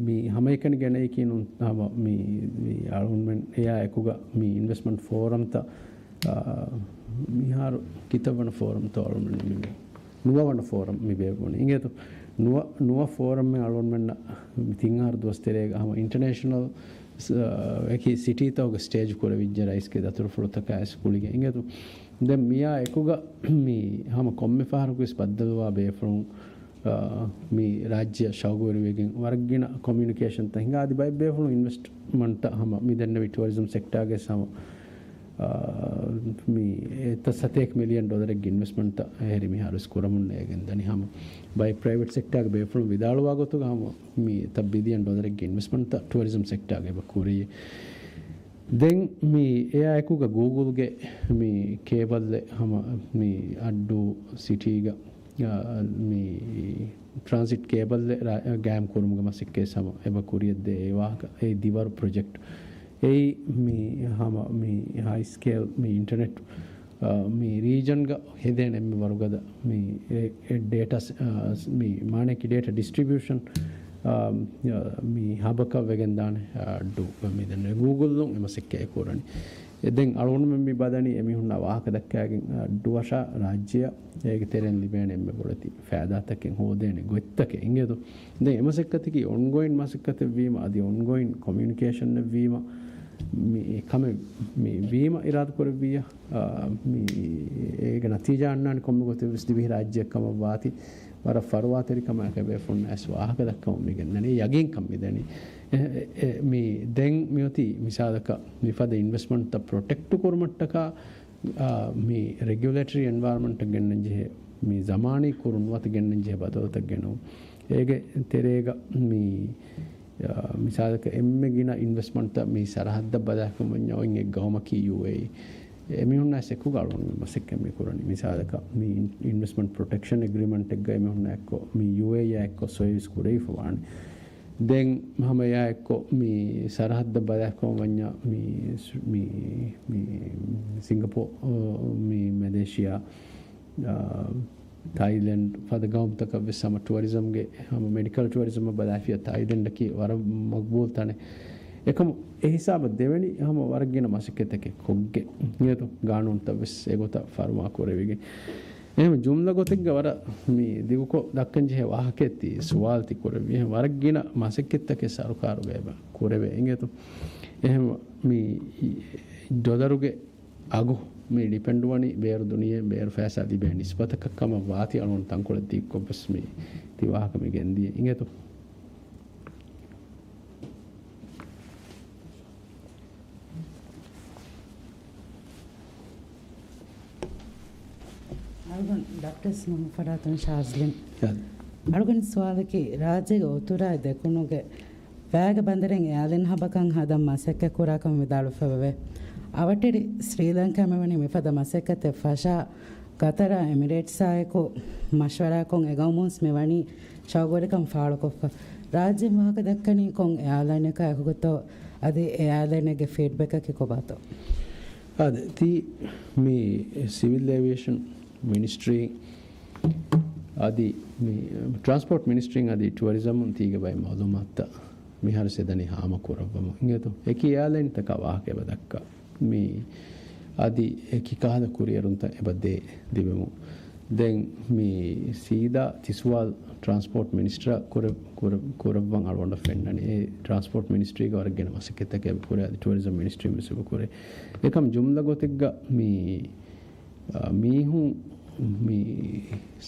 މި ހަމައެކަނި ގެނައީކީ ނޫން ހަމަ މި، މި އަޅުގަނޑުމެން އެއާ އެކުގަ މި އިންވެސްޓްމަންޓް ފޯރަމްތައް، އާ، މިހާރު ކިތައް ވަނަ ފޯރަމްތޯ އަޅުގަނޑުމެން ނިމި ނުވަވަނަ ފޯރަމް މި ބޭއްވުނީ. އިނގޭތޯ؟ ނުވަ، ނުވަ ފޯރަމްއެއް އަޅުގަނޑުމެންނަށް މި ތިން އަހަރު ދުވަސް ތެރޭގަ ހަމަ އިންޓަރނޭޝަނަލް، އަ، އެކި ސިޓީތަކުގެ ސްޓޭޖް ކުރެވިއްޖެ ރައީސްގެ ދަތުރުފުޅުތަކާ އެސް ގުޅިގެން. އިނގޭތޯ؟ ދެން މިއާ އެކުގަ މި ހަމަ ކޮންމެ ފަހަރަކު ވެސް ބައްދަލުވާ ބޭފުޅުން، އަ، މި ރާއްޖެއަށް ޝައުގުވެރިވެގެން ވަރަށް ގިނަ ކޮމިއުނިކޭޝަންތައް ހިނގާ އަދި ބައެއް ބޭފުޅުން އިންވެސްޓްމަންޓްތައް ހަމަ މި ދެންނެވި ޓުއަރިޒަމް ސެކްޓާގެ ހަމަ އާ، މި އެތައް ސަތޭކަ މިލިއަން ޑޮލަރެއްގެ އިންވެސްޓްމަންޓްތައް އެހެރި މިހާރު ވެސް ކުރަމުން ނޭގެން ދަނީ. ހަމަ ބައެއް ޕްރައިވެޓް ސެކްޓާގެ ބޭފުޅުން ވިދާޅުވާ ގޮތުގަ ހަމަ މި އެތައް ބިލިއަން ޑޮލަރެއްގެ އިންވެސްޓްމަންޓްތައް ޓުއަރިޒަމް ސެކްޓާގަ އެބަ ކުރީ. ދެން މި އެއާ އެކުގަ ގޫގުލްގެ މި ކޭބަލްއެއް ހަމަ މި އައްޑޫ ސިޓީގަ، އާ، މި ޓްރާންސިޓް ކޭބަލްއެއް ރާ-، ގާއިމް ކުރުމުގެ މަސައްކަތް ހަމަ އެބަ ކުރިޔަށްދޭ. އެ ވާހަކަ އެ ދިވަރު ޕްރޮޖެކްޓް. އެއީ މި ހަމަ މި ހައި ސްކޭލް މި އިންޓަރނެޓް، އާ، މި ރީޖަންގަ ހެދޭނެ އެންމެ ވަރުގަދަ މި އެ، އެ ޑޭޓާ ސް-، އާ، މި މާނައަކީ ޑޭޓާ ޑިސްޓްރިބިއުޝަން، އާ، މި ހަބަކަށް ވެގެންދާނެ، އާ، އައްޑޫ މި ދެން ގޫގުލުން އެ މަސައްކަތް ކުރަނީ. އެ ދެން އަޅުގަނޑުމެން މި ބަލަނީ އެމީހުންނާ ވާހަކަ ދައްކާގެން އައްޑުވަށާ ރާއްޖެއަށް އޭގެ ތެރެއިން ލިބޭނެ އެންމެ ބޮޑެތި ފައިދާތަކެއް ހޯދޭނެ ގޮތްތަކެއް އިނގޭތޯ. ދެން އެ މަސައްކަތަކީ އޮންގޯއިން މަސައްކަތެއްވީމަ، އަދި އޮންގޯއިން ކޮމިއުނިކޭޝަނެއްވީމަ، މި ކަމެއް މި ވީމަ އިރާދަކުރެއްވިއްޔާ، އާ، މި އޭގެ ނަތީޖާ އަންނާނެ ކޮންމެ ގޮތެއްވެސް ދިވެހިރާއްޖެއަށް ކަމަށް ވާތީ، ވަރަށް ފަރުވާތެރިކަމާއެކު ބޭފުޅުންނަށް ވެސް ވާހަކަ ދައްކަމުން މި ގެންދަނީ ޔަގީންކަން މި ދެނީ. އެ، އެ، މި ދެން މިއޮތީ މިސާލަކަށް މިފަދަ އިންވެސްޓްމަންޓްތައް ޕްރޮޓެކްޓް ކުރުމަށްޓަކާ، އާ، މި ރެގިއުލޭޓަރީ އެންވަޔަރަމަންޓަށް ގެންނަން ޖެހޭ، މި ޒަމާނީ ކުރުން ނުވަތަ ގެންނަން ޖެހޭ ބަދަލުތައް ގެނައުން. އޭގެ ތެރޭގަ މި އާ، މިސާލަކަށް އެންމެ ގިނަ އިންވެސްޓްމަންޓްތައް މި ސަރަހައްދަށް ބަލާފަ ވަންޏާ އޮތް އެއް ގައުމަކީ ޔޫއޭއީ. އެމީހުންނާ ސެކުގަ އަޅުގަނޑު މަސައްކަތް މި ކުރަނީ. މިސާލަކަށް މި އިން-، އިންވެސްޓްމަންޓް ޕްރޮޓެކްޝަން އެގްރިމަންޓެއްގަ އެމީހުންނާ އެއްކޮށް މި ޔޫއޭއީއާ އެއްކޮށް ސޮއިވިސް ކުރެވިފަ ވާނެ. ދެން ހަމަ އެއާ އެއްކޮށް މި ސަރަހައްދަށް ބަލާފަ ވަންޏާ މި ސް-، މި، މި ސިންގަޕޯ، މި މެލޭޝިއާ، އާ، ތައިލެންޑް ފަދަ ގައުމުތަކަށް ވެސް ހަމަ ޓުއަރިޒަމްގެ، ހަމަ މެޑިކަލް ޓުއަރިޒަމް ބަލާފިޔާ ތައިލެންޑަކީ ވަރަށް މަގްބޫލް ތަނެއް. އެކަމު އެ ހިސާބަށް ދެވެނީ ހަމަ ވަރަށް ގިނަ މަސައްކަތްތަކެއް ކޮށްގެން އިނގޭތޯ، ގާނޫނުތައް ވެސް އެގޮތަށް ފަރުމާ ކުރެވިގެން. އެހެން ޖުމްލަ ގޮތެއްގަ ވަރަށް މި ދިގުކޮށް ދައްކަން ޖެހޭ ވާހަކައެއް ތީ ސުވާލު ތި ކުރެއްވި. އެހެން ވަރަށް ގިނަ މަސައްކަތްތަކެއް ސަރުކާރުގަ އެބަ ކުރެވޭ އިނގޭތޯ. އެހެން މި ޑޮލަރުގެ އަގު މި ޑިޕެންޑް ވަނީ ބޭރު ދުނިޔެ ބޭރު ފައިސާ ލިބޭ ނިސްބަތަކަށް ކަމަށް ވާތީ އަޅުގަނޑު ތަންކޮޅެއް ދީއްކޮށް ވެސް މި ތި ވާހަކަ މި ގެންދިޔަ އިނގޭތޯ. އަޅުގަނޑު ޑޮކްޓަރ ނޫން ފަރާތުން ޝާޒްލިން. ޔާ. އަޅުގަނޑު ސުވާލަކީ، ރާއްޖޭގެ އުތުރާއި ދެކުނުގެ ވައިގެ ބަނދަރެއް އެއާލައިން ހަބަކަށް ހަދަން މަސައްކަތް ކުރާކަމަށް ވިދާޅުވެފައެވެ. އަވަށްޓެރި ސްރީލަންކާ މިވަނީ މިފަދަ މަސައްކަތެއް ފަށާ، ގަތަރާ އެމިރޭޓްސާއެކު މަޝްވަރާކޮށް އެގައުމުންސް މިވަނީ ޝައުގުވެރިކަން ފާޅުކޮށްފަ. ރާއްޖެ ވާހަކަދައްކަނީ ކޮން އެއާލައިނަކާ އެކުގަތޯ؟ އަދި އެއާލައިނެއްގެ ފީޑްބެކަކީ ކޮބާތޯ؟ އާދެ، ތީ މި ސިވިލް އޭވިއޭޝަން މިނިސްޓްރީ އަދި މި ޓްރާންސްޕޯޓް މިނިސްޓްރީން އަދި ޓުއަރިޒަމުން ތީގެ ބައި މައުލޫމާތުތައް މިހާރު ސެދަނީ ހާމަ ކުރައްވަމު އިނގޭތޯ. އެކި އެއާލައިންތަކާ ވާހަކަ އެބަ ދައްކާ. މި އަދި އެކި ކަހަލަ ކުރިއެރުންތައް އެބަ ދޭ ލިބެމު. ދެން މި ސީދާ ތި ސުވާލު ޓްރާންސްޕޯޓް މިނިސްޓަރ ކުރެ-، ކުރެ-، ކުރައްވަން އަޅުގަނޑަށް ފެންނަނީ. އެ ޓްރާންސްޕޯޓް މިނިސްޓްރީގަ ވަރަށް ގިނަ މަސައްކަތްތަކެއް އެބަ ކުރޭ، އަދި ޓުއަރިޒަމް މިނިސްޓްރީ ވެސް އެބަ ކުރޭ. އެކަމް ޖުމްލަ ގޮތެއްގަ މި އާ، މީހުން މި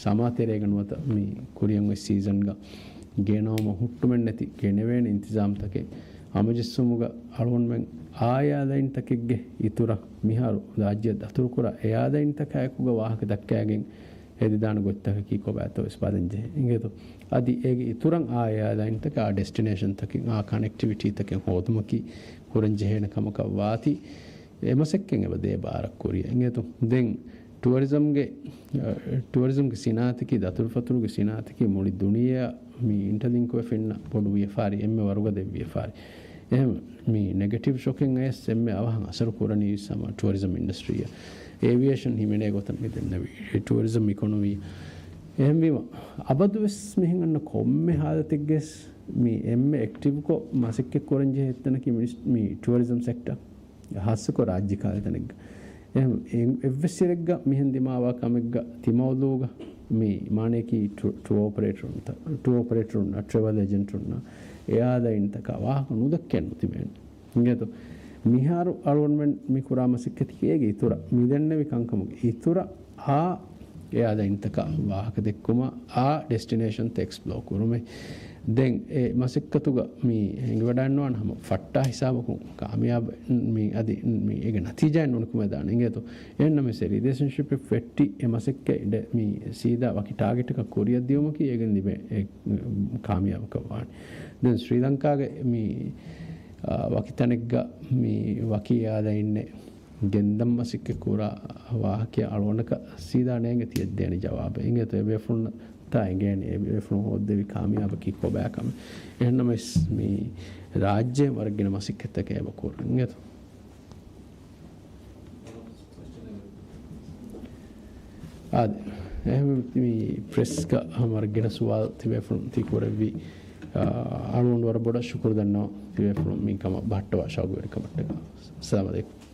ސަމާ ތެރޭގަ ނުވަތަ މި ކުރިއަށް އޮތް ސީޒަންގަ ގެނައުމަށް ހުއްޓުމެއްނެތި ގެނެވޭނެ އިންތިޒާމްތަކެއް ހަމަޖެއްސުމުގަ އަޅުގަނޑުމެން އާ އެއާލައިންތަކެއްގެ އިތުރަށް މިހާރު ރާއްޖެ ދަތުރުކުރާ އެއާލައިންތަކާ އެކުގަ ވާހަކަ ދައްކައިގެން ހެދިދާނެ ގޮތްތަކަކީ ކޮބާތޯ ވެސް ބަލަން ޖެހޭ އިނގޭތޯ. އަދި އޭގެ އިތުރަށް އާ އެއާލައިންތަކާ ޑެސްޓިނޭޝަންތަކެއް އާ ކަނެކްޓިވިޓީތަކެއް ހޯދުމަކީ ކުރަން ޖެހޭނެ ކަމަކަށް ވާތީ، އެ މަސައްކަތް އެބަ ދޭ ބާރަށް ކުރިއަށް އިނގޭތޯ. ދެން ޓުއަރިޒަމްގެ، އަ، ޓުއަރިޒަމްގެ ސިނާއަތަކީ، ދަތުރުފަތުރުގެ ސިނާއަތަކީ މުޅި ދުނިޔެއަށް މި އިންޓަލިންކުވެފަ އިންނަ ބޮޑު ވިޔަފާރި، އެންމެ ވަރުގަދަ ވިޔަފާރި. އެހެން މި ނެގެޓިވް ޝޮކެއް އަޔަސް އެންމެ އަވަހަށް އަސަރު ކުރަނީ ވެސް ހަމަ ޓުއަރިޒަމް އިންޑަސްޓްރީއަށް. އޭވިއޭޝަން ހިމެނޭ ގޮތަށް މި ދެންނެވި ޓުއަރިޒަމް އިކޮނޮމީ. އެހެންވީމަ، އަބަދުވެސް މިހެން އަންނަ ކޮންމެ ހާލަތެއްގެސް މި އެންމެ އެކްޓިވްކޮށް މަސައްކަތް ކުރަން ޖެހޭ އެއްތަނަކީ މި، މި ޓުއަރިޒަމް ސެކްޓަ. ހާއްސަކޮށް ރާއްޖެ ކަހަލަ ތަނެއްގަ. އެހެން އެ-، އެއްވެސް އިރެއްގަ މިހެން ދިމާވާ ކަމެއްގަ ތި މައުޟޫގަ މި މާނަޔަކީ ޓު-، ޓުއާ އޮޕަރޭޓަރުންތަ-، ޓުއާ އޮޕަރޭޓަރުންނާ، ޓްރެވެލް އެޖެންޓުންނާ، އެއާލައިންތަކާ ވާހަކަ ނުދައްކައެއް ނުތިބޭނެ. އިނގޭތޯ؟ މިހާރު އަޅުގަނޑުމެން މި ކުރާ މަސައްކަތަކީ އޭގެ އިތުރަށް، މި ދެންނެވި ކަންކަމުގެ އިތުރަށް އާ އެއާލައިންތަކާ ވާހަކަ ދެއްކުމަށް، އާ ޑެސްޓިނޭޝަންތައް އެކްސްޕްލޯ ކުރުމެއް. ދެން އެ މަސައްކަތުގަ މި އެނގިވަޑައިންނަވާނެ ހަމަ ފައްޓާ ހިސާބަކުން ކާމިޔާބު މި އަދި މި އޭގެ ނަތީޖާއެއް ނުނިކުމެދާނެ އިނގޭތޯ. އެހެންނަމަވެސް ރިލޭޝަންޝިޕެއް ފެއްޓި އެ މަސައްކަތް މި ސީދާ ވަކި ޓާގެޓަކަށް ކުރިއަށް ދިޔުމަކީ އޭގެން ލިބޭ އެ ކާމިޔާބަކަށް ވާނެ. ދެން ސްރީލަންކާގެ މި، އާ، ވަކި ތަނެއްގަ މި ވަކި އެއާލައިންއެއް ގެންދަން މަސައްކަތް ކުރާ ވާހަކައެއް އަޅުގަނޑަކަށް ސީދާ ނޭނގެ ތިޔަ ދޭނެ ޖަވާބެއް. އިނގޭތޯ އެބޭފުޅުންނަށް ތާ އެނގޭނެ އެބޭފުޅުން ހޯއްދެވި ކާމިޔާބަކީ ކޮބާ ކަމެއް. އެހެންނަމަވެސް މި ރާއްޖޭ ވަރަށް ގިނަ މަސައްކަތްތަކެއް އެބަ ކުރަން. އިނގޭތޯ؟ އާދެ، އެހެން މި ޕްރެސްގަ ހަމަ ވަރަށް ގިނަ ސުވާލު ތިބޭފުޅުން ތި ކުރެއްވި، އާ، އަޅުގަނޑު ވަރަށް ބޮޑަށް ޝުކުރު ދަންނަވަން ތިބޭފުޅުން މި ކަމަށް ބަހައްޓަވާ ޝައުގުވެރިކަމަށްޓަކާ. އައްސަލާމު ޢަލައިކުމް.